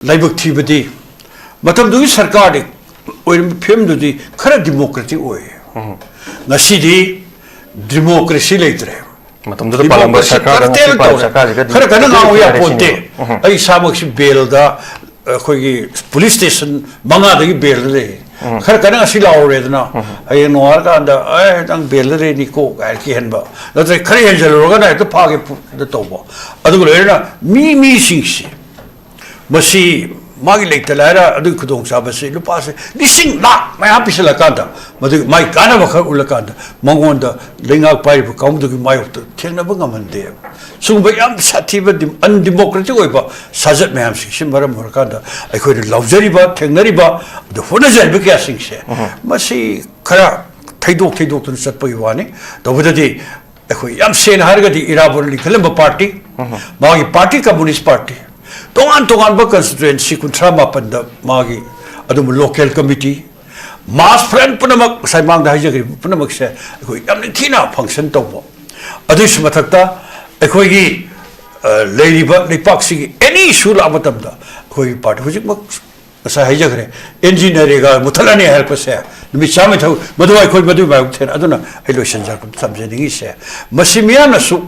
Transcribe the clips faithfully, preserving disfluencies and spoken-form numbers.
ꯂꯥꯏꯕꯛ ꯊꯤꯕꯗꯤ ꯃꯇꯝꯗꯨꯒꯤ ꯁꯔꯀꯥꯔꯗꯤ ꯑꯣꯏꯔꯝꯕ ꯐꯤꯕꯝꯗꯨꯗꯤ ꯈꯔ ꯗꯤꯃꯣꯀ꯭ꯔꯦꯇꯤꯛ ꯑꯣꯏ꯫ ꯉꯁꯤꯗꯤ ꯗꯤꯃꯣꯀ꯭ꯔꯦꯁꯤ ꯂꯩꯇ꯭ꯔꯦ꯫ ꯃꯇꯝꯗꯨꯗ ꯄꯥꯜꯂꯝꯕ ꯗꯤꯃꯣꯀ꯭ꯔꯦꯁꯤ ꯁꯔꯀꯥꯔꯒ ꯉꯁꯤ curtail ꯄꯥꯜꯂꯤꯕ ꯇꯧꯔꯦ꯫ ꯁꯔꯀꯥꯔꯁꯤꯒꯗꯤ ꯈꯔ ꯀꯟꯅ ꯉꯥꯡꯕ ꯈꯦꯠꯅꯔꯦ ꯌꯥꯄꯣꯟꯇꯦ꯫ ꯁꯤꯅꯦꯕ꯫ ꯎꯝ꯫ ꯑꯩ ꯏꯁꯥꯃꯛꯁꯤ ꯕꯦꯜꯗ, ꯑꯩꯈꯣꯏꯒꯤ ꯄꯨꯂꯤꯁ ꯁ꯭ꯇꯦꯁꯟ ꯃꯉꯥꯗꯒꯤ ꯕꯦꯜꯗ ꯂꯩ꯫ ꯈꯔ ꯀꯟꯅ ꯉꯁꯤ ꯂꯥꯎꯔꯦꯗꯅ, ꯍꯌꯦꯡ ꯅꯣꯡꯉꯥꯜꯂꯀꯥꯟꯗ, "ꯑꯦ, ꯅꯪ ꯕꯦꯜꯗ ꯂꯩꯅꯤꯀꯣ" ꯀꯥꯏꯅ ꯀꯤꯍꯟꯕ, ꯅꯠꯇ꯭ꯔꯒ ꯈꯔ ꯍꯦꯟꯖꯜꯂꯨꯔꯒꯅ ꯍꯦꯛꯇ ꯐꯥꯒꯦ ꯄꯨ-, ꯗ ꯇꯧꯕ꯫ ꯑꯗꯨꯒ ꯂꯣꯏꯅꯅ ꯃꯤ, ꯃꯤꯁꯤꯡꯁꯤ ꯃꯁꯤ ꯃꯥꯒꯤ ꯂꯩꯇ ꯂꯥꯏꯔ ꯑꯗꯨꯒꯤ ꯈꯨꯗꯣꯡꯆꯥꯕꯁꯤ ꯂꯨꯄꯥꯁꯦ ꯂꯤꯁꯤꯡ ꯂꯥꯛ ꯃꯌꯥꯝ ꯄꯤꯁꯤꯜꯂꯀꯥꯟꯗ, ꯃꯗꯨꯒꯤ ꯃꯥꯒꯤ ꯀꯥꯟꯅꯕ ꯈꯔ ꯎꯠꯂꯀꯥꯟꯗ, ꯃꯉꯣꯟꯗ ꯂꯩꯉꯥꯛ ꯄꯥꯏꯔꯤꯕ ꯀꯥꯡꯕꯨꯗꯨꯒꯤ ꯃꯥꯌꯣꯛꯇ ꯊꯦꯡꯅꯕ ꯉꯝꯍꯟꯗꯦ꯫ ꯁꯤꯒꯨꯝꯕ ꯌꯥꯝ ꯁꯥꯊꯤꯕ ꯗꯤ-, undemocratic ꯑꯣꯏꯕ ꯁꯥꯖꯠ ꯃꯌꯥꯝꯁꯤꯡꯁꯤ ꯃꯔꯝ ꯑꯣꯏꯔꯀꯥꯟꯗ ꯑꯩꯈꯣꯏꯅ ꯂꯥꯎꯖꯔꯤꯕ, ꯊꯦꯡꯅꯔꯤꯕ, ꯑꯗꯨ ꯍꯣꯠꯅꯖꯔꯤꯕ ꯀꯌꯥꯁꯤꯡꯁꯦ, ꯃꯁꯤ ꯈꯔ ꯊꯩꯗꯣꯛ ꯊꯩꯗꯣꯛꯇꯨꯅ ꯆꯠꯄꯒꯤ ꯋꯥꯅꯤ꯫ ꯇꯧꯕꯗꯗꯤ ꯑꯩꯈꯣꯏ ꯌꯥꯝ ꯁꯦꯡꯅ ꯍꯥꯏꯔꯒꯗꯤ ꯏꯔꯥꯕꯣꯠ ꯂꯤꯡꯈꯠꯂꯝꯕ ꯄꯥꯔꯇꯤ, ꯃꯥꯒꯤ ꯄꯥꯔꯇꯤ, ꯀꯝꯃꯨꯅꯤꯁ ꯄꯥꯔꯇꯤ, ꯇꯣꯉꯥꯟ ꯇꯣꯉꯥꯟꯕ ꯀꯟꯁꯇꯤꯇ꯭ꯋꯦꯟꯁꯤ ꯀꯨꯟꯊ꯭ꯔꯥ ꯃꯥꯄꯟꯗ ꯃꯥꯒꯤ ꯑꯗꯨꯝꯕ ꯂꯣꯀꯦꯜ ꯀꯃꯤꯇꯤ, ꯃꯥꯁ ꯐ꯭ꯔꯟ ꯄꯨꯝꯅꯃꯛ, ꯉꯁꯥꯏ ꯃꯥꯡꯗ ꯍꯥꯏꯖꯈ꯭ꯔꯤꯕ ꯄꯨꯝꯅꯃꯛꯁꯦ ꯑꯩꯈꯣꯏ ꯌꯥꯝ ꯅꯤꯡꯊꯤꯅ ꯐꯪꯁꯟ ꯇꯧꯕ꯫ ꯑꯗꯨꯒꯤꯁꯨ ꯃꯊꯛꯇ ꯑꯩꯈꯣꯏꯒꯤ, ꯑ, ꯂꯩꯔꯤꯕ ꯂꯩꯄꯥꯛꯁꯤꯒꯤ ꯑꯦꯅꯤ ꯏꯁꯨ ꯂꯥꯛꯄ ꯃꯇꯝꯗ ꯑꯩꯈꯣꯏꯒꯤ ꯄꯥꯔꯇꯤ ꯍꯧꯖꯤꯛꯃꯛ ꯉꯁꯥꯏ ꯍꯥꯏꯖꯈ꯭ꯔꯦ, ꯑꯦꯟ ꯖꯤ ꯅꯔꯦꯒꯥ ꯃꯨꯊꯠꯂꯅꯤ ꯍꯥꯏꯔꯛꯄꯁꯦ, ꯅꯨꯃꯤꯠ ꯆꯥꯝꯃ ꯊꯕꯛ, ꯃꯗꯨ ꯑꯩꯈꯣꯏ ꯃꯗꯨꯒꯤ ꯃꯥꯌꯣꯛ ꯊꯦꯡꯅ-, ꯑꯗꯨꯅ ꯑꯩ ꯂꯣꯏꯁꯤꯟꯖꯔꯛꯄ ꯊꯝꯖꯅꯤꯡꯉꯤꯁꯦ, ꯃꯁꯤ ꯃꯤꯌꯥꯝꯅꯁꯨ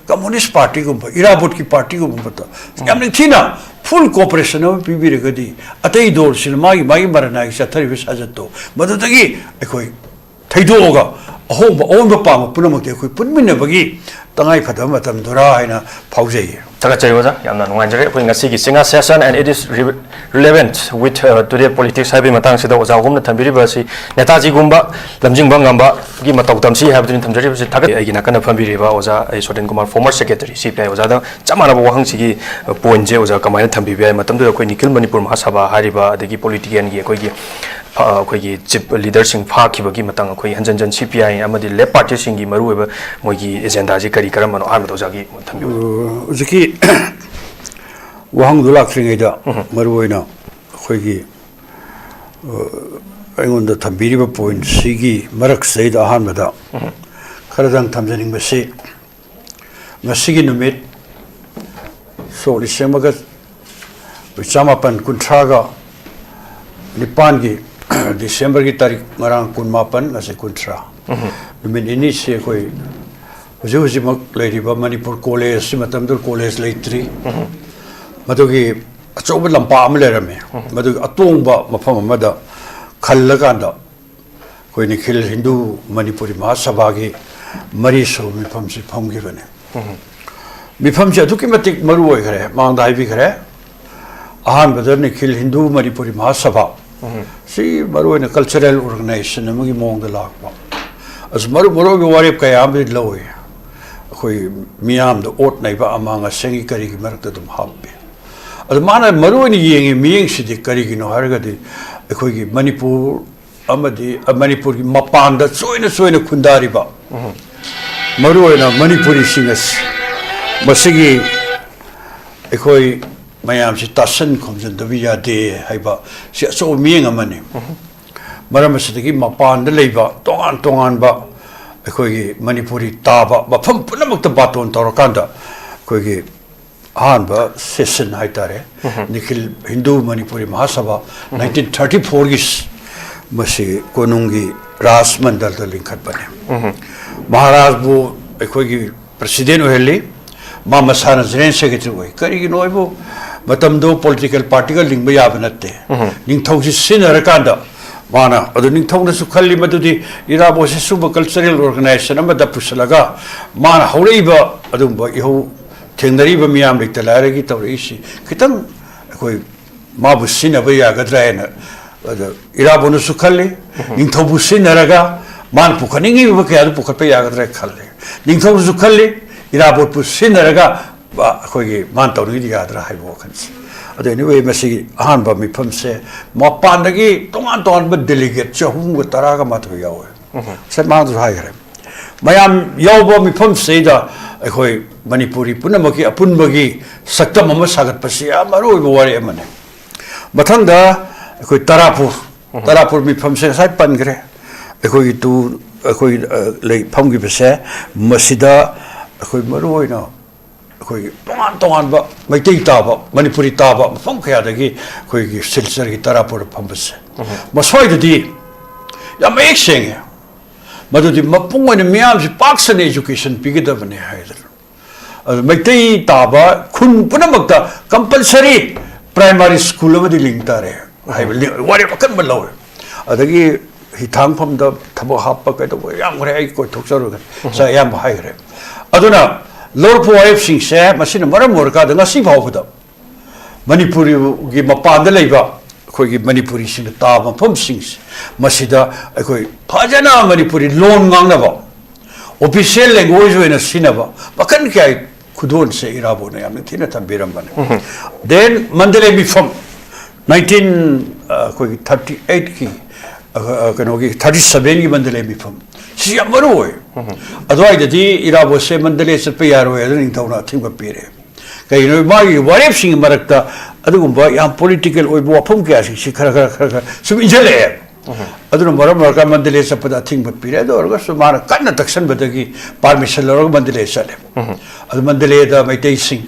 ꯀꯝꯃꯨꯅꯤꯁ ꯄꯥꯔꯇꯤꯒꯨꯝꯕ, ꯏꯔꯥꯕꯣꯠꯀꯤ ꯄꯥꯔꯇꯤꯒꯨꯝꯕꯗ ꯌꯥꯝ ꯅꯤꯡꯊꯤꯅ ꯐꯨꯜ ꯀꯣꯑꯣꯄꯔꯦꯁꯟ ꯑꯃ ꯄꯤꯕꯤꯔꯒꯗꯤ, ꯑꯇꯩ ꯗꯣꯜꯁꯤꯅ ꯃꯥꯒꯤ ꯃꯥꯒꯤ ꯃꯔꯅꯥꯏꯒꯤ ꯆꯠꯊꯔꯤꯕ ꯁꯥꯖꯠꯇꯣ ꯃꯗꯨꯗꯒꯤ ꯑꯩꯈꯣꯏ ꯊꯩꯗꯣꯛꯑꯒ ꯑꯍꯣꯡꯕ ꯑꯑꯣꯟꯕ ꯄꯥꯝꯕ ꯄꯨꯝꯅꯃꯛꯇꯤ ꯑꯩꯈꯣꯏ ꯄꯨꯟꯃꯤꯟꯅꯕꯒꯤ ꯇꯉꯥꯏ ꯐꯗꯕ ꯃꯇꯝꯗꯨꯔꯥ ꯍꯥꯏꯅ ꯐꯥꯎꯖꯩ꯫ ꯊꯥꯒꯠꯆꯔꯤ ꯑꯣꯖꯥ, ꯌꯥꯝꯅ ꯅꯨꯡꯉꯥꯏꯖꯔꯦ꯫ ꯑꯩꯈꯣꯏ ꯉꯁꯤꯒꯤ ꯆꯤꯡꯉꯥ session and it is re-, relevant with, uh, today politics ꯍꯥꯏꯕꯒꯤ ꯃꯇꯥꯡꯁꯤꯗ ꯑꯣꯖꯥ ꯑꯍꯨꯝꯅ ꯊꯝꯕꯤꯔꯤꯕ ꯑꯁꯤ ꯅꯦꯇꯥꯖꯤꯒꯨꯝꯕ ꯂꯝꯖꯤꯡꯕ ꯉꯝꯕꯒꯤ ꯃꯇꯧ ꯇꯝꯁꯤ ꯍꯥꯏꯕꯗꯨꯅꯤ ꯊꯝꯖꯔꯤꯕꯁꯤ꯫ ꯊꯥꯒꯠ-, ꯑꯩꯒꯤ ꯅꯥꯀꯟꯗ ꯐꯝꯕꯤꯔꯤꯕ ꯑꯣꯖꯥ ꯑꯩ ꯁꯣꯇꯦꯟ ꯀꯨꯃꯥꯔ, former secretary, ꯁꯤ ꯄꯤ ꯑꯥꯏ ꯑꯣꯖꯥꯗ ꯆꯞ ꯃꯥꯟꯅꯕ ꯋꯥꯍꯪꯁꯤꯒꯤ, uh, pointꯁꯦ ꯑꯣꯖꯥ ꯀꯃꯥꯏꯅ ꯊꯝꯕꯤꯕ ꯌꯥꯏ? ꯃꯇꯝꯗꯨꯗ ꯑꯩꯈꯣꯏ ꯅꯤꯈꯤꯜ ꯃꯅꯤꯄꯨꯔ ꯃꯍꯥꯁꯥꯚꯥ ꯍꯥꯏꯔꯤꯕ, ꯑꯗꯒꯤ politicianꯒꯤ ꯑꯩꯈꯣꯏꯒꯤ, ꯑ, ꯑꯩꯈꯣꯏꯒꯤ chief leaderꯁꯤꯡ ꯐꯥꯈꯤꯕꯒꯤ ꯃꯇꯥꯡ, ꯑꯩꯈꯣꯏ ꯍꯟꯖꯟ ꯍꯟꯖꯟ ꯁꯤ ꯄꯤ ꯑꯥꯏ ꯑꯃꯗꯤ left partyꯁꯤꯡꯒꯤ ꯃꯔꯨꯑꯣꯏꯕ ꯃꯣꯏꯒꯤ agendaꯁꯤ ꯀꯔꯤ ꯀꯔꯝꯕꯅꯣ? ꯑꯍꯥꯟꯕꯗ ꯑꯣꯖꯥꯒꯤ ꯊꯝꯕꯤꯌꯨ꯫ ꯑ, ꯍꯧꯖꯤꯛꯀꯤ ꯋꯥꯍꯪꯗꯨ ꯂꯥꯛꯇ꯭ꯔꯤꯉꯩꯗ ꯃꯔꯨꯑꯣꯏꯅ ꯑꯩꯈꯣꯏꯒꯤ, ꯑ, ꯑꯩꯉꯣꯟꯗ ꯊꯝꯕꯤꯔꯤꯕ pointꯁꯤꯒꯤ ꯃꯔꯛꯁꯤꯗꯩꯗ ꯑꯍꯥꯟꯕꯗ ꯈꯔꯗꯪ ꯊꯝꯖꯅꯤꯡꯕꯁꯤ, ꯉꯁꯤꯒꯤ ꯅꯨꯃꯤꯠ ꯁꯣꯛ ꯂꯤꯁꯤꯡ ꯑꯃꯒ ꯆꯃꯥꯄꯟ ꯀꯨꯟꯊ꯭ꯔꯥꯒ ꯅꯤꯄꯥꯟꯒꯤ ꯗꯤꯁꯦꯝꯕꯔꯒꯤ ꯇꯥꯔꯤꯛ ꯉꯔꯥꯡ ꯀꯨꯟꯃꯥꯄꯟ, ꯉꯁꯤ ꯀꯨꯟꯊ꯭ꯔꯥ, ꯅꯨꯃꯤꯠ ꯅꯤꯅꯤꯁꯤ ꯑꯩꯈꯣꯏ ꯍꯧꯖꯤꯛ ꯍꯧꯖꯤꯛꯃꯛ ꯂꯩꯔꯤꯕ ꯃꯅꯤꯄꯨꯔ ꯀꯣꯂꯦꯖꯁꯤ, ꯃꯇꯝꯗꯨꯗ ꯀꯣꯂꯦꯖ ꯂꯩꯇ꯭ꯔꯤ, ꯃꯗꯨꯒꯤ ꯑꯆꯧꯕ ꯂꯝꯄꯥꯛ ꯑꯃ ꯂꯩꯔꯝꯃꯤ꯫ ꯃꯗꯨꯒꯤ ꯑꯇꯣꯡꯕ ꯃꯐꯝ ꯑꯃꯗ ꯈꯜꯂꯀꯥꯟꯗ ꯑꯩꯈꯣꯏ ꯅꯤꯈꯤꯜ ꯍꯤꯟꯗꯨ ꯃꯅꯤꯄꯨꯔꯤ ꯃꯍꯥꯁꯚꯥꯒꯤ ꯃꯔꯤꯁꯨꯕ ꯃꯤꯐꯝꯁꯤ ꯐꯝꯈꯤꯕꯅꯤ꯫ ꯃꯤꯐꯝꯁꯤ ꯑꯗꯨꯛꯀꯤ ꯃꯇꯤꯛ ꯃꯔꯨ ꯑꯣꯏꯈ꯭ꯔꯦ꯫ ꯃꯃꯥꯡꯗ ꯍꯥꯏꯕꯤꯈ꯭ꯔꯦ, ꯑꯍꯥꯟꯕꯗ ꯅꯤꯈꯤꯜ ꯍꯤꯟꯗꯨ ꯃꯅꯤꯄꯨꯔꯤ ꯃꯍꯥꯁꯚꯥ ꯁꯤ ꯃꯔꯨꯑꯣꯏꯅ ꯀꯜꯆꯔꯦꯜ ꯑꯣꯔꯒꯅꯥꯏꯖꯦꯁꯟ ꯑꯃꯒꯤ ꯃꯑꯣꯡꯗ ꯂꯥꯛꯄ꯫ ꯑꯁ, ꯃꯔꯨ ꯃꯔꯨ ꯑꯣꯏꯕ ꯋꯥꯔꯦꯞ ꯀꯌꯥ ꯑꯃꯗꯤ ꯂꯧꯏ꯫ ꯑꯩꯈꯣꯏ ꯃꯤꯌꯥꯝꯗ ꯑꯣꯠ ꯅꯩꯕ, ꯑꯃꯥꯡ ꯑꯁꯦꯡꯒꯤ ꯀꯔꯤꯒꯤ ꯃꯔꯛꯇ ꯑꯗꯨꯝ ꯍꯥꯞꯄꯤ꯫ ꯑꯗꯨ ꯃꯥꯅ ꯃꯔꯨ ꯑꯣꯏꯅ ꯌꯦꯡꯉꯤ ꯃꯤꯠꯌꯦꯡꯁꯤꯗꯤ ꯀꯔꯤꯒꯤꯅꯣ ꯍꯥꯏꯔꯒꯗꯤ, ꯑꯩꯈꯣꯏꯒꯤ ꯃꯅꯤꯄꯨꯔ ꯑꯃꯗꯤ, ꯑ, ꯃꯅꯤꯄꯨꯔꯒꯤ ꯃꯄꯥꯟꯗ ꯆꯣꯏꯅ ꯆꯣꯏꯅ ꯈꯨꯟꯗꯥꯔꯤꯕ, ꯃꯔꯨꯑꯣꯏꯅ ꯃꯅꯤꯄꯨꯔꯤꯁꯤꯡ ꯑꯁꯤ, ꯃꯁꯤꯒꯤ ꯑꯩꯈꯣꯏ ꯃꯌꯥꯝꯁꯤ ꯇꯥꯁꯟ ꯈꯣꯝꯖꯤꯟꯗꯕ ꯌꯥꯗꯦ ꯍꯥꯏꯕ ꯁꯤ ꯑꯆꯧꯕ ꯃꯤꯠꯌꯦꯡ ꯑꯃꯅꯤ꯫ ꯃꯔꯝ ꯑꯁꯤꯗꯒꯤ ꯃꯄꯥꯟꯗ ꯂꯩꯕ ꯇꯣꯉꯥꯟ ꯇꯣꯉꯥꯟꯕ ꯑꯩꯈꯣꯏꯒꯤ ꯃꯅꯤꯄꯨꯔꯤ ꯇꯥꯕ ꯃꯐꯝ ꯄꯨꯝꯅꯃꯛꯇ ꯕꯥꯇꯣꯟ ꯇꯧꯔꯀꯥꯟꯗ ꯑꯩꯈꯣꯏꯒꯤ ꯑꯍꯥꯟꯕ ꯁꯦꯁꯟ ꯍꯥꯏꯇꯥꯔꯦ, ꯅꯤꯈꯤꯜ ꯍꯤꯟꯗꯨ ꯃꯅꯤꯄꯨꯔꯤ ꯃꯍꯥꯁꯚꯥ ꯅꯥꯏꯟꯇꯤꯟ ꯊꯥꯔꯇꯤ ꯐꯣꯔꯒꯤ, ꯃꯁꯤ ꯀꯣꯅꯨꯡꯒꯤ ꯔꯥꯖ ꯃꯟꯗꯜꯗ ꯂꯤꯡꯈꯠꯄꯅꯦ꯫ ꯃꯍꯥꯔꯥꯖꯕꯨ ꯑꯩꯈꯣꯏꯒꯤ ꯄ꯭ꯔꯁꯤꯗꯦꯟ ꯑꯣꯏꯍꯜꯂꯤ꯫ ꯃꯥ ꯃꯁꯥꯅ ꯖꯦꯅꯔꯦꯜ ꯁꯦꯀ꯭ꯔꯦꯇꯔꯤ ꯑꯣꯏ꯫ ꯀꯔꯤꯒꯤꯅꯣ ꯍꯥꯏꯕꯨ, ꯃꯇꯝꯗꯣ ꯄꯣꯂꯤꯇꯤꯀꯦꯜ ꯄꯥꯔꯇꯤꯒ ꯂꯤꯡꯕ ꯌꯥꯕ ꯅꯠꯇꯦ꯫ ꯅꯤꯡꯊꯧꯁꯤ ꯁꯤꯖꯤꯟꯅꯔꯀꯥꯟꯗ ꯃꯥꯅ, ꯑꯗꯨ ꯅꯤꯡꯊꯧꯅꯁꯨ ꯈꯜꯂꯤ ꯃꯗꯨꯗꯤ ꯏꯔꯥꯕꯣꯠꯁꯤ ꯁꯨꯝꯕ ꯀꯜꯆꯔꯦꯜ ꯑꯣꯔꯒꯅꯥꯏꯖꯦꯁꯟ ꯑꯃꯗ ꯄꯨꯁꯤꯜꯂꯒ ꯃꯥꯅ ꯍꯧꯔꯛꯏꯕ ꯑꯗꯨꯒꯨꯝꯕ ꯏꯍꯧ ꯊꯦꯡꯅꯔꯤꯕ ꯃꯤꯌꯥꯝ ꯂꯩꯇ ꯂꯥꯏꯔꯒꯤ ꯇꯧꯔꯛꯏꯁꯤ ꯈꯤꯇꯪ ꯑꯩꯈꯣꯏ ꯃꯥꯕꯨ ꯁꯤꯖꯤꯟꯅꯕ ꯌꯥꯒꯗ꯭ꯔꯥ ꯍꯥꯏꯅ, ꯑꯗ, ꯏꯔꯥꯕꯣꯠꯅꯁꯨ ꯈꯜꯂꯤ, ꯅꯤꯡꯊꯧꯕꯨ ꯁꯤꯖꯤꯟꯅꯔꯒ ꯃꯥꯅ ꯄꯨꯈꯠꯅꯤꯡꯉꯤꯕ ꯀꯌꯥꯗꯨ ꯄꯨꯈꯠꯄ ꯌꯥꯒꯗ꯭ꯔꯥ ꯈꯜꯂꯤ꯫ ꯅꯤꯡꯊꯧꯅꯁꯨ ꯈꯜꯂꯤ, ꯏꯔꯥꯕꯣꯠꯄꯨ ꯁꯤꯖꯤꯟꯅꯔꯒ, ꯑ, ꯑꯩꯈꯣꯏꯒꯤ ꯃꯥꯅ ꯇꯧꯅꯤꯡꯉꯤꯗꯤ ꯌꯥꯗ꯭ꯔꯥ ꯍꯥꯏꯕ ꯋꯥꯈꯜꯁꯦ꯫ ꯑꯗꯨ anyway, ꯃꯁꯤꯒꯤ ꯑꯍꯥꯟꯕ ꯃꯤꯐꯝꯁꯦ ꯃꯄꯥꯟꯗꯒꯤ ꯇꯣꯉꯥꯟ ꯇꯣꯉꯥꯟꯕ ꯗꯦꯂꯤꯒꯦꯠ ꯆꯍꯨꯝꯒ ꯇꯔꯥꯒ ꯃꯥꯊꯣꯏ ꯌꯥꯎꯋꯦ꯫ ꯉꯁꯥꯏ ꯃꯥꯡꯗꯁꯨ ꯍꯥꯏꯈ꯭ꯔꯦ꯫ ꯃꯌꯥꯝ ꯌꯥꯎꯕ ꯃꯤꯐꯝꯁꯤꯗꯩꯗ ꯑꯩꯈꯣꯏ ꯃꯅꯤꯄꯨꯔꯤ ꯄꯨꯝꯅꯃꯛꯀꯤ ꯑꯄꯨꯟꯕꯒꯤ ꯁꯛꯇꯝ ꯑꯃ ꯁꯥꯒꯠꯄꯁꯤ ꯌꯥꯝ ꯃꯔꯨ ꯑꯣꯏꯕ ꯋꯥꯔꯦꯞ ꯑꯃꯅꯤ꯫ ꯃꯊꯪꯗ ꯑꯩꯈꯣꯏ ꯇꯔꯥꯄꯨꯔ, ꯇꯔꯥꯄꯨꯔ ꯃꯤꯐꯝꯁꯦ ꯉꯁꯥꯏ ꯄꯟꯈ꯭ꯔꯦ꯫ ꯑꯩꯈꯣꯏꯒꯤ ꯇꯨ, ꯑꯩꯈꯣꯏ, ꯑ, ꯂꯩ ꯐꯝꯈꯤꯕꯁꯦ, ꯃꯁꯤꯗ ꯑꯩꯈꯣꯏ ꯃꯔꯨ ꯑꯣꯏꯅ ꯑꯩꯈꯣꯏꯒꯤ ꯇꯣꯉꯥꯟ ꯇꯣꯉꯥꯟꯕ ꯃꯩꯇꯩ ꯇꯥꯕ, ꯃꯅꯤꯄꯨꯔꯤ ꯇꯥꯕ ꯃꯐꯝ ꯀꯌꯥꯗꯒꯤ ꯑꯩꯈꯣꯏꯒꯤ ꯁꯤꯜꯆꯔꯒꯤ ꯇꯔꯥꯄꯨꯔꯗ ꯐꯝꯕꯁꯦ, ꯃꯁ꯭ꯋꯥꯏꯗꯗꯤ ꯌꯥꯝ ꯃꯌꯦꯛ ꯁꯦꯡꯉꯦ꯫ ꯃꯗꯨꯗꯤ ꯃꯄꯨꯡ ꯑꯣꯏꯅ ꯃꯤꯌꯥꯝꯁꯤ ꯄꯥꯛ ꯁꯟꯅ education ꯄꯤꯒꯗꯕꯅꯤ ꯍꯥꯏꯗꯅ꯫ ꯑꯗꯨ ꯃꯩꯇꯩ ꯇꯥꯕ ꯈꯨꯟ ꯄꯨꯝꯅꯃꯛꯇ compulsory primary school ꯑꯃꯗꯤ ꯂꯤꯡ ꯇꯥꯔꯦ ꯍꯥꯏꯕ ꯂꯤ-, ꯋꯥꯔꯦꯞ ꯑꯀꯟꯕ ꯂꯧꯔꯦ꯫ ꯑꯗꯒꯤ ꯍꯤꯊꯥꯡꯐꯝꯗ ꯊꯕꯛ ꯍꯥꯞꯄ ꯀꯩꯗꯧꯕ ꯌꯥꯝꯈ꯭ꯔꯦ, ꯑꯩ ꯀꯣꯏꯊꯣꯛꯆꯔꯨꯔꯒꯅꯤ꯫ ꯉꯁꯥꯏ ꯑꯌꯥꯝꯕ ꯍꯥꯏꯈ꯭ꯔꯦ꯫ ꯑꯗꯨꯅ ꯂꯧꯔꯛꯄ ꯋꯥꯔꯦꯞꯁꯤꯡꯁꯦ ꯃꯁꯤꯅ ꯃꯔꯝ ꯑꯣꯏꯔꯀꯥꯟꯗ ꯉꯁꯤ ꯐꯥꯎꯕꯗ ꯃꯅꯤꯄꯨꯔꯒꯤ ꯃꯄꯥꯟꯗ ꯂꯩꯕ ꯑꯩꯈꯣꯏꯒꯤ ꯃꯅꯤꯄꯨꯔꯤꯁꯤꯡꯅ ꯇꯥꯕ ꯃꯐꯝꯁꯤꯡꯁꯦ, ꯃꯁꯤꯗ ꯑꯩꯈꯣꯏ ꯐꯖꯅ ꯃꯅꯤꯄꯨꯔꯤ ꯂꯣꯟ ꯉꯥꯡꯅꯕ, official language ꯑꯣꯏꯅ ꯁꯤꯖꯤꯟꯅꯕ ꯃꯈꯜ ꯀꯌꯥꯒꯤ ꯈꯨꯗꯣꯜꯁꯦ ꯏꯔꯥꯕꯣꯠꯅ ꯌꯥꯝꯅ ꯊꯤꯅ ꯊꯝꯕꯤꯔꯝꯕꯅꯤ꯫ Then ꯃꯟꯗꯂꯦ ꯃꯤꯐꯝ, nineteen, ꯑ, ꯑꯩꯈꯣꯏꯒꯤ thirty eight ꯀꯤ, ꯑ, ꯑ, ꯀꯩꯅꯣꯒꯤ thirty seven ꯒꯤ ꯃꯟꯗꯂꯦ ꯃꯤꯐꯝ, ꯁꯤ ꯌꯥꯝ ꯃꯔꯨ ꯑꯣꯏ꯫ ꯑꯗꯨꯋꯥꯏꯗꯗꯤ ꯏꯔꯥꯕꯣꯠꯁꯦ ꯃꯟꯗꯂꯦ ꯆꯠꯄ ꯌꯥꯔꯣꯏ, ꯑꯗꯨꯅ ꯅꯤꯡꯊꯧꯅ ꯑꯊꯤꯡꯕ ꯄꯤꯔꯦ꯫ ꯀꯩꯒꯤꯅꯣ, ꯃꯥꯒꯤ ꯋꯥꯔꯦꯞꯁꯤꯡꯒꯤ ꯃꯔꯛꯇ ꯑꯗꯨꯒꯨꯝꯕ ꯌꯥꯝ political ꯑꯣꯏꯕ ꯋꯥꯐꯝ ꯀꯌꯥꯁꯤꯡꯁꯤ ꯈꯔ, ꯈꯔ, ꯈꯔ, ꯈꯔ ꯁꯨꯝ ꯏꯟꯁꯤꯜꯂꯛꯑꯦ꯫ ꯑꯗꯨꯅ ꯃꯔꯝ ꯑꯣꯏꯔꯒ ꯃꯟꯗꯂꯦ ꯆꯠꯄꯗ ꯑꯊꯤꯡꯕ ꯄꯤꯔꯦ꯫ ꯑꯗꯨ ꯑꯣꯏꯔꯒꯁꯨ ꯃꯥꯅ ꯀꯟꯅ ꯇꯛꯁꯟꯕꯗꯒꯤ permission ꯂꯧꯔꯒ ꯃꯟꯗꯂꯦ ꯆꯠꯂꯦ꯫ ꯑꯗꯨ ꯃꯟꯗꯂꯦꯗ ꯃꯩꯇꯩꯁꯤꯡ,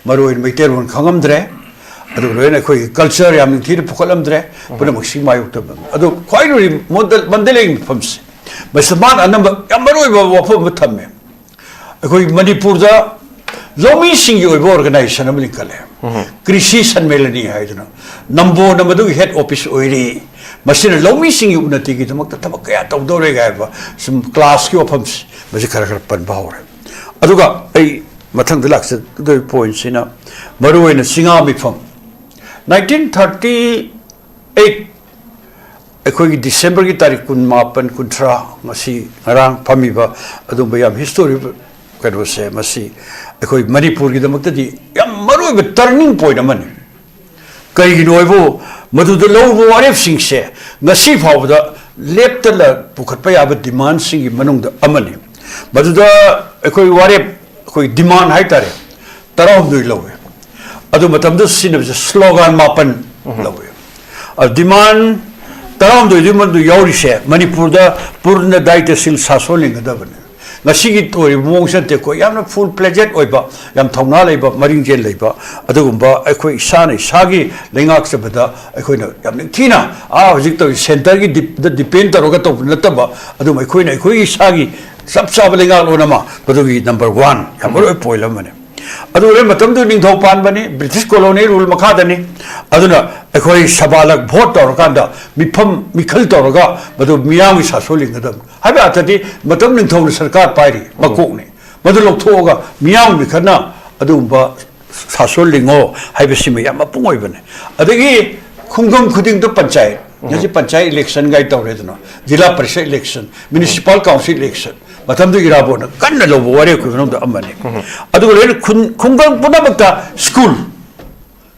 ꯃꯔꯨ ꯑꯣꯏꯅ ꯃꯩꯇꯩꯔꯣꯟ ꯈꯪꯉꯝꯗ꯭ꯔꯦ, ꯑꯗꯨꯒ ꯂꯣꯏꯅ ꯑꯩꯈꯣꯏꯒꯤ culture ꯌꯥꯝ ꯅꯤꯡꯊꯤꯅ ꯄꯨꯈꯠꯂꯝꯗ꯭ꯔꯦ꯫ ꯄꯨꯝꯅꯃꯛꯁꯤ ꯃꯥꯌꯣꯛꯇ꯫ ꯑꯗꯣ ꯈ꯭ꯋꯥꯏ ꯂꯣꯏꯔꯤ ꯃꯣꯟꯗ-, ꯃꯟꯗꯂꯦꯒꯤ ꯃꯐꯝꯁꯦ, ꯃꯁꯤꯗ ꯃꯥꯅ ꯑꯅꯝꯕ ꯌꯥꯝ ꯃꯔꯨ ꯑꯣꯏꯕ ꯋꯥꯐꯝ ꯑꯃ ꯊꯝꯃꯦ꯫ ꯑꯩꯈꯣꯏ ꯃꯅꯤꯄꯨꯔꯗ ꯂꯧꯃꯤꯁꯤꯡꯒꯤ ꯑꯣꯏꯕ organization ꯑꯃ ꯂꯤꯡꯈꯠꯂꯦ꯫ ꯀ꯭ꯔꯤꯁꯤ ꯁꯟꯃꯦꯂꯅꯤ ꯍꯥꯏꯗꯨꯅ꯫ ꯅꯝꯕꯣꯜꯅ ꯃꯗꯨꯒꯤ head office ꯑꯣꯏꯔꯤ꯫ ꯃꯁꯤꯅ ꯂꯧꯃꯤꯁꯤꯡꯒꯤ ꯎꯟꯅꯇꯤꯒꯤꯗꯃꯛꯇ ꯊꯕꯛ ꯀꯌꯥ ꯇꯧꯗꯧꯔꯦ ꯍꯥꯏꯕ ꯁꯨꯝ class ꯀꯤ ꯋꯥꯐꯝꯁꯤ, ꯃꯁꯤ ꯈꯔ ꯈꯔ ꯄꯟꯕ ꯍꯧꯔꯦ꯫ ꯑꯗꯨꯒ ꯑꯩ ꯃꯊꯪꯗ ꯂꯥꯛꯆꯗꯣꯏ point ꯁꯤꯅ ꯃꯔꯨꯑꯣꯏꯅ ꯆꯤꯡꯉꯥ ꯃꯤꯐꯝ꯫ Nineteen thirty eight, ꯑꯩꯈꯣꯏꯒꯤ December ꯒꯤ ꯇꯥꯔꯤꯛ ꯀꯨꯟꯃꯥꯄꯟ, ꯀꯨꯟꯊ꯭ꯔꯥ, ꯉꯁꯤ ꯉꯔꯥꯡ ꯐꯝꯃꯤꯕ ꯑꯗꯨꯝꯕ ꯌꯥꯝ historic ꯀꯩꯅꯣꯁꯦ, ꯃꯁꯤ ꯑꯩꯈꯣꯏ ꯃꯅꯤꯄꯨꯔꯒꯤꯗꯃꯛꯇꯗꯤ ꯌꯥꯝ ꯃꯔꯨꯑꯣꯏꯕ turning point ꯑꯃꯅꯤ꯫ ꯀꯔꯤꯒꯤꯅꯣ ꯍꯥꯏꯕꯨ, ꯃꯗꯨꯗ ꯂꯧꯔꯨꯕ ꯋꯥꯔꯦꯞꯁꯤꯡꯁꯦ ꯉꯁꯤ ꯐꯥꯎꯕꯗ ꯂꯦꯞꯇꯅ ꯄꯨꯈꯠꯄ ꯌꯥꯕ demand ꯁꯤꯡꯒꯤ ꯃꯅꯨꯡꯗ ꯑꯃꯅꯤ꯫ ꯃꯗꯨꯗ ꯑꯩꯈꯣꯏ ꯋꯥꯔꯦꯞ, ꯑꯩꯈꯣꯏ demand ꯍꯥꯏꯇꯥꯔꯦ, ꯇꯔꯥꯍꯨꯝꯗꯣꯏ ꯂꯧꯋꯦ꯫ ꯑꯗꯨ ꯃꯇꯝꯗ ꯁꯤꯖꯤꯟꯅꯕꯁꯦ slogan ꯃꯥꯄꯟ ꯂꯧꯋꯦ꯫ ꯑꯗꯨ demand ꯇꯔꯥꯍꯨꯝꯗꯣꯏꯗꯨꯒꯤ ꯃꯅꯨꯡꯗ ꯌꯥꯎꯔꯤꯁꯦ, ꯃꯅꯤꯄꯨꯔꯗ ꯄꯨꯔꯅ ꯗꯥꯏꯇ꯭ꯌꯁꯤꯜ ꯁꯥꯁꯣꯟ ꯂꯤꯡꯒꯗꯕꯅꯤ, ꯉꯁꯤꯒꯤ ꯑꯣꯏꯔꯤꯕ ꯃꯑꯣꯡꯁꯦ ꯅꯠꯇꯦ꯫ ꯑꯩꯈꯣꯏ ꯌꯥꯝꯅ ꯐꯨꯜ ꯐ꯭ꯂꯦꯖꯦꯠ ꯑꯣꯏꯕ, ꯌꯥꯝ ꯊꯧꯅꯥ ꯂꯩꯕ, ꯃꯔꯤꯡꯖꯦꯜ ꯂꯩꯕ, ꯑꯗꯨꯒꯨꯝꯕ ꯑꯩꯈꯣꯏ ꯏꯁꯥꯅ ꯏꯁꯥꯒꯤ ꯂꯩꯉꯥꯛꯆꯕꯗ ꯑꯩꯈꯣꯏꯅ ꯌꯥꯝ ꯅꯤꯡꯊꯤꯅ, ꯑꯥ, ꯍꯧꯖꯤꯛ ꯇꯧꯔꯤ ꯁꯦꯟꯇꯔꯒꯤ ꯗꯤꯞ-, ꯗ ꯗꯤꯄꯦꯟ ꯇꯧꯔꯒ ꯇꯧꯕ ꯅꯠꯇꯕ, ꯑꯗꯨꯝ ꯑꯩꯈꯣꯏꯅ ꯑꯩꯈꯣꯏꯒꯤ ꯏꯁꯥꯒꯤ ꯆꯞ ꯆꯥꯕ ꯂꯩꯉꯥꯛꯂꯣꯟ ꯑꯃ, ꯃꯗꯨꯒꯤ ꯅꯝꯕꯔ ꯋꯥꯟ ꯌꯥꯝ ꯃꯔꯨ ꯑꯣꯏꯕ ꯄꯣꯏꯟ ꯑꯃꯅꯤ꯫ ꯑꯗꯨ ꯑꯣꯏꯔꯦ, ꯃꯇꯝꯗꯨ ꯅꯤꯡꯊꯧ ꯄꯥꯟꯕꯅꯤ, ꯕ꯭ꯔꯤꯇꯤꯁ ꯀꯣꯂꯣꯅꯤ ꯔꯨꯜ ꯃꯈꯥꯗꯅꯤ꯫ ꯑꯗꯨꯅ ꯑꯩꯈꯣꯏ ꯁꯚꯥꯂꯛ ꯚꯣꯠ ꯇꯧꯔꯀꯥꯟꯗ ꯃꯤꯐꯝ ꯃꯤꯈꯜ ꯇꯧꯔꯒ ꯃꯗꯨ ꯃꯤꯌꯥꯝꯒꯤ ꯁꯥꯁꯣꯟ ꯂꯤꯡꯒꯗꯕꯅꯤ ꯍꯥꯏꯕ ꯑꯔꯊꯗꯤ, ꯃꯇꯝ ꯅꯤꯡꯊꯧꯅ ꯁꯔꯀꯥꯔ ꯄꯥꯏꯔꯤ ꯃꯀꯣꯛꯅꯤ꯫ ꯃꯗꯨ ꯂꯧꯊꯣꯛꯑꯒ ꯃꯤꯌꯥꯝꯒꯤ ꯃꯤꯈꯜꯅ ꯑꯗꯨꯒꯨꯝꯕ ꯁꯥꯁꯣꯟ ꯂꯤꯡꯉꯣ ꯍꯥꯏꯕꯁꯤꯃ ꯌꯥꯝ ꯃꯄꯨꯡ ꯑꯣꯏꯕꯅꯤ꯫ ꯑꯗꯒꯤ ꯈꯨꯡꯒꯪ ꯈꯨꯗꯤꯡꯗ ꯄꯟꯆꯥꯌꯠ, ꯉꯁꯤ ꯄꯟꯆꯥꯌꯠ ꯏꯂꯦꯛꯁꯟ ꯒꯥꯏ ꯇꯧꯔꯦꯗꯅ, zila parishad election, municipal council election, ꯃꯇꯝꯗꯨ ꯏꯔꯥꯕꯣꯠꯅ ꯀꯟꯅ ꯂꯧꯕ ꯋꯥꯔꯦꯞꯀꯤ ꯃꯅꯨꯡꯗ ꯑꯃꯅꯤ꯫ ꯑꯗꯨꯒ ꯂꯣꯏꯅ ꯈꯨꯟ-, ꯈꯨꯡꯒꯪ ꯄꯨꯝꯅꯃꯛꯇ ꯁ꯭ꯀꯨꯜ,